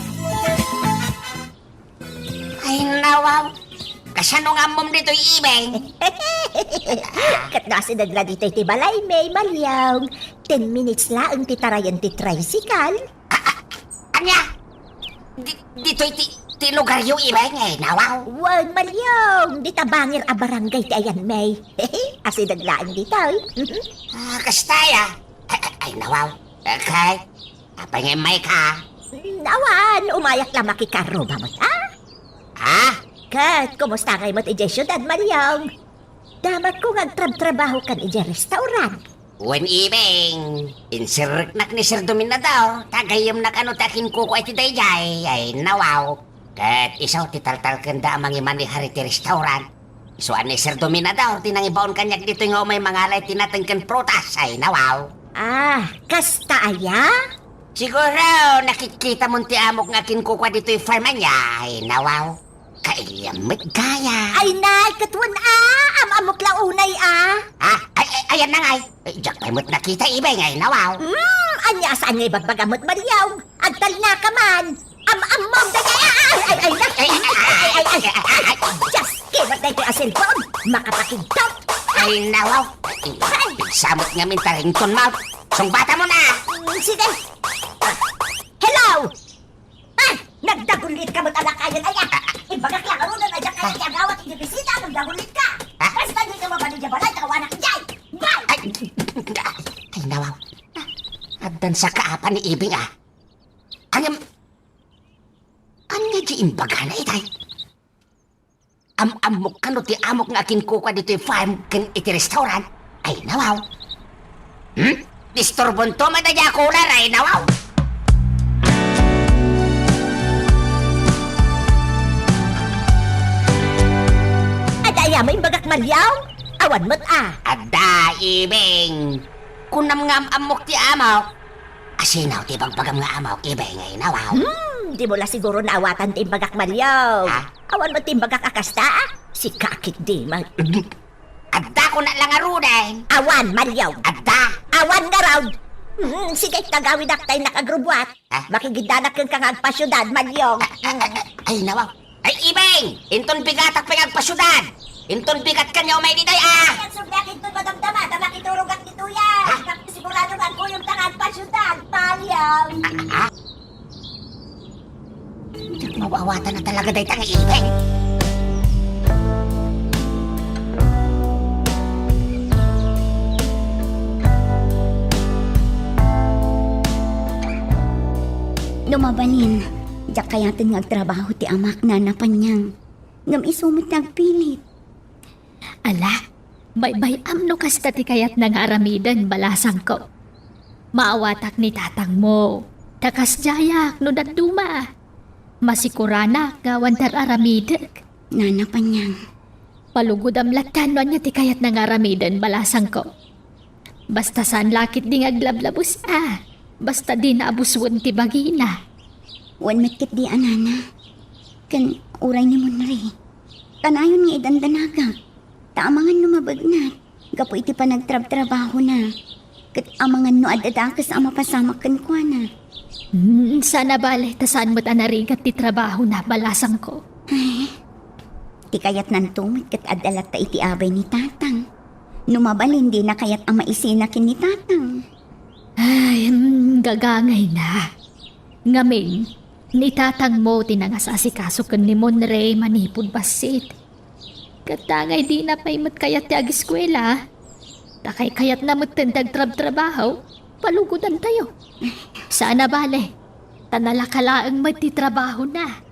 Ay, nawaw! Kasano nga ammom ditoy, Ibing? Ket no asideg la ditoy ti balaymi, Malyong. Ten minutes laeng ti tarayen ti tricycle. Ah, ah, ania? Di, ditoy ti, ti lugaryo, Ibing, ay, nawaw? Wen, Malyong, dita bangir a barangay ti ayanmi. Asideg laeng ditoy. Ah, kasta aya? Ay, ay, ay, nawaw. Okay. Apay nga immayka? Awan, umayak la makikarruba met, a? Ha? Ket, kumusta ngay met idiay siudad, Malyong? Damatko nga agtrabtrabahokan idiay restaurant. Wen, Ibing, insirreknak ni Sir Dominador, ta gayyemnak kano ti akinkukua iti daydiay, ay, nawaw. Ket isu ti taltalkenda a mangimanehar iti restaurant. Isu a ni Sir Dominador ti nangibaon kaniak ditoy nga umay mangala iti nateng ken prutas, ay, nawaw. Ah, kasta aya? Siguro, nakitkitamon ti amok nga akinkukua ditoy farm ania, ay, nawaw. Kailiam met gayam. Ay, nay, ket wen a, am-ammok la unay a. Ha? Ay, ay, ayan na ngay. Ay, diak pay met nakita, Ibing, ay, nawaw. Hmm, ania a saan nga ibagbagam met, Malyong? Agtalnaka man. Am-ammom, daydiay, ay, ay, ay, ay, ay, ay, ay, ay, ay, ay, ay, ay, just kimat daytoy a cellphone. Makapakigtot. Ay, nawaw. Ay. Pigsamot ngamin ta ringtone mo. Sungbatamon a. Mm, sige. Hello? Ah, nagdagulit ka met a lakayen, aya. Imbagak la ngaruden a diak kayat ti agawat iti bisita, nagdagulit ka. Ah? Basta di ka mabali diay balay, ta awanak idiay. Bye! Ay, ay, nawaw. Addan sa kaapan ni Ibing, a. Ngem, ania ti imbagana itay? Am-ammok kano ti amok nga akinkukua ditoy farm ken iti restaurant? Ay, nawaw. Hmm? Disturbonto met daydiay a cooler, ay, nawaw. Maliaw? Awan met a. Adda, Ibing. Kunam nga am-ammok ti amok. Asino ti bagbagam nga amok, Ibing, ay nawaw? Hmm, dimo la siguro naawatan ti imbagak, Maliaw. Ha? Awan met ti imbagak a kasta, a? Sika ketdi, Mal- Adda, kuna la ngaruden. Awan, Maliaw. Adda. Awan ngarud. Hmm, sige, kagawidak ta innak agrubbuat. Ah? Makigiddanak kenka nga agpasiudad, Maliaw. Ay, nawaw. Ay, Ibing! Inton bigatak pay nga agpasiudad! Inton bigat kanya umay ditoy, a! Ay, ang sugdak inton madamdama, ta makiturogak ditoy, a! Ha? Sigurado nga agkuyogta nga agpasiudad, Maliaw. Ah, ah? Diak maawatan a talaga dayta nga Ibing. No mabalin, diak kayaten nga agtrabaho ti amak, Nana Panyang. Ngem isu met ti agpilit. Ala, baybay-am no kasta ti kayatna nga aramiden, balasangko. Maawatak ni tatangmo, ta kasdiayak no dadduma. Masikuranak nga awan ti ar-aramidek. Nana Panyang. Palugodam latta no ania ti kayatna nga aramiden, balasangko. Basta saan la ketdi nga aglablabus a. Basta dina abusuen ti bagina. Wen met ketdi a, Nana. Ken uray ni Monre. Kanayon nga idandanagak. Ta amangan no mabegnat gapu iti panagtrabtrabahona. Ket amangan no ad-adakes a mapasamak kenkuana. Hmm, saan a bale, ta saan met a narigat ti trabahona, balasangko. Ay, ti kayatnanto met ket adda latta iti abay ni Tatang. No mabalin, dina kayat a maisina ken ni Tatang. Ay, hmm, gagangayna. Ngamin, ni tatangmo ti nangasasikaso ken ni Monre manipud bassit. Ket dangay dina pay met kayat ti ageskuela. Ta kaykayatna metten ti agtrabtrabaho, palugodantayo. Saan a bale, ta nalaka laeng met ti trabahona.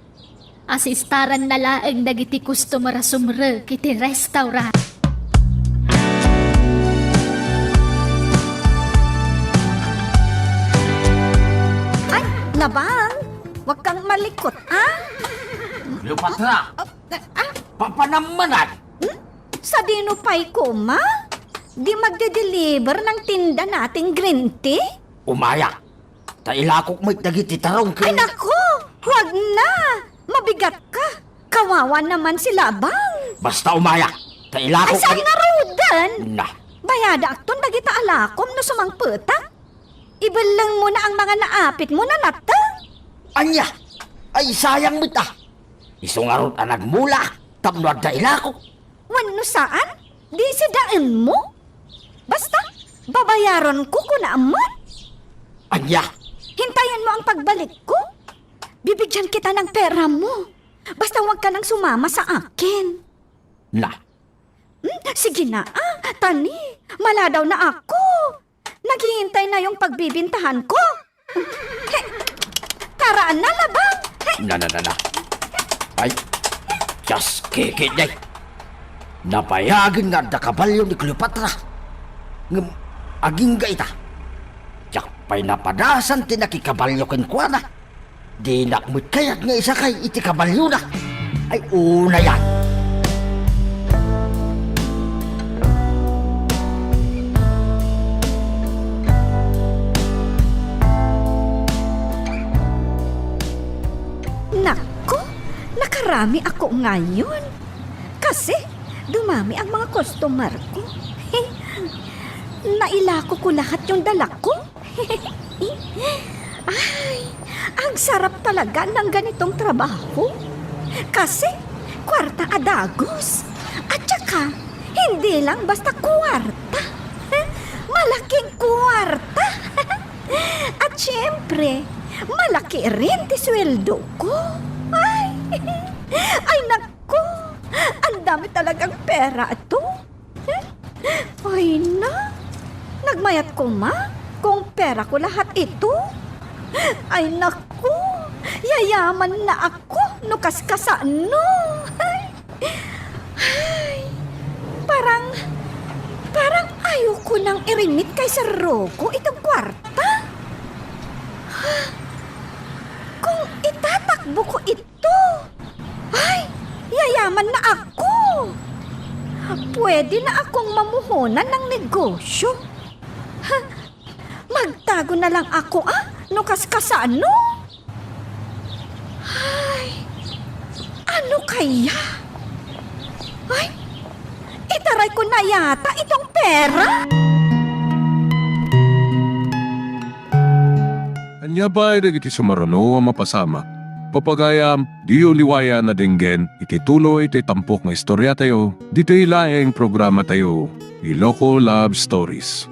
Asistaranna laeng dagiti customer a sumrek iti restaurant. Ay, Labang, huwag kang malikot, ah? Cleopatra! Oh, ah? Papanammanat? Hmm? Sadino pay koma? Di magde-deliver ng tinda nating green tea? Umayak! Ta ilakok met dagiti tarong ken... Ay, naku! Huwag na! Mabigat ka! Kawawa naman si Labang! Basta umayak! Ta ilakok... Ay, saan dagi- ngaruden? Na. Bayadaakton dagita alakom no sumangpetak. Ibellengmo na ang mga naapitmo, Nana. Ania? Ay, sayang met a. Isu ngarud a nagmula tapno adda ilakok. Wenno saan, di sidaenmo. Basta, babayaranko, kuna met. Ania? Hintayanmo ang pagbalikko. Bibigyan kita ng peramo. Basta huwag ka nang sumama sa akin. Na. Hmm, sige na, ah, tani. Maladawnak. Naghihintay na yung pagbibintahanko. He, tara na, Labang. He. Na, na, na, na. Ay, just kidding. Nabayagen nga adda kabalio ni Cleopatra. Ngem agingga ita. Diak pay napadasan ti nakikabalio kenkuana. Dinak met kayat nga isakay iti kabaliona. Ay, unayan. Naku, nakarami ako ngayon. Kasi dumami ang mga customer ko. Nailako ko lahat yung dala ko. Ay, ang sarap talaga ng ganitong trabaho. Kasi, kwarta a dagos. At saka, hindi lang basta kwarta. Malaking kwarta. At siyempre, malaki rin ti sweldo ko. Ay, ay, naku, ang dami talagang pera ito. Ay na, nagmayat koma kung pera ko lahat ito. Ay naku, yayaman na ako no kaskasano. Ay, ay, parang, parang ayoko nang irimit kay Sir Rocco itong kwarta. Kung itatakbo ko ito, Ay, yayaman na ako! Pwede na akong mamuhonan ng negosyo. Ha? Magtago na lang ako, ah? No kaskasano? Ay, ano kaya? Ay, itaray ko na yata itong pera. Ania pay dagiti sumaruno a mapasamak? Pagayam, diyo liwayan a denggen iti tuloy ti tampok nga istoriatayo, ditoy laeng programatayo, Iloko Love Stories.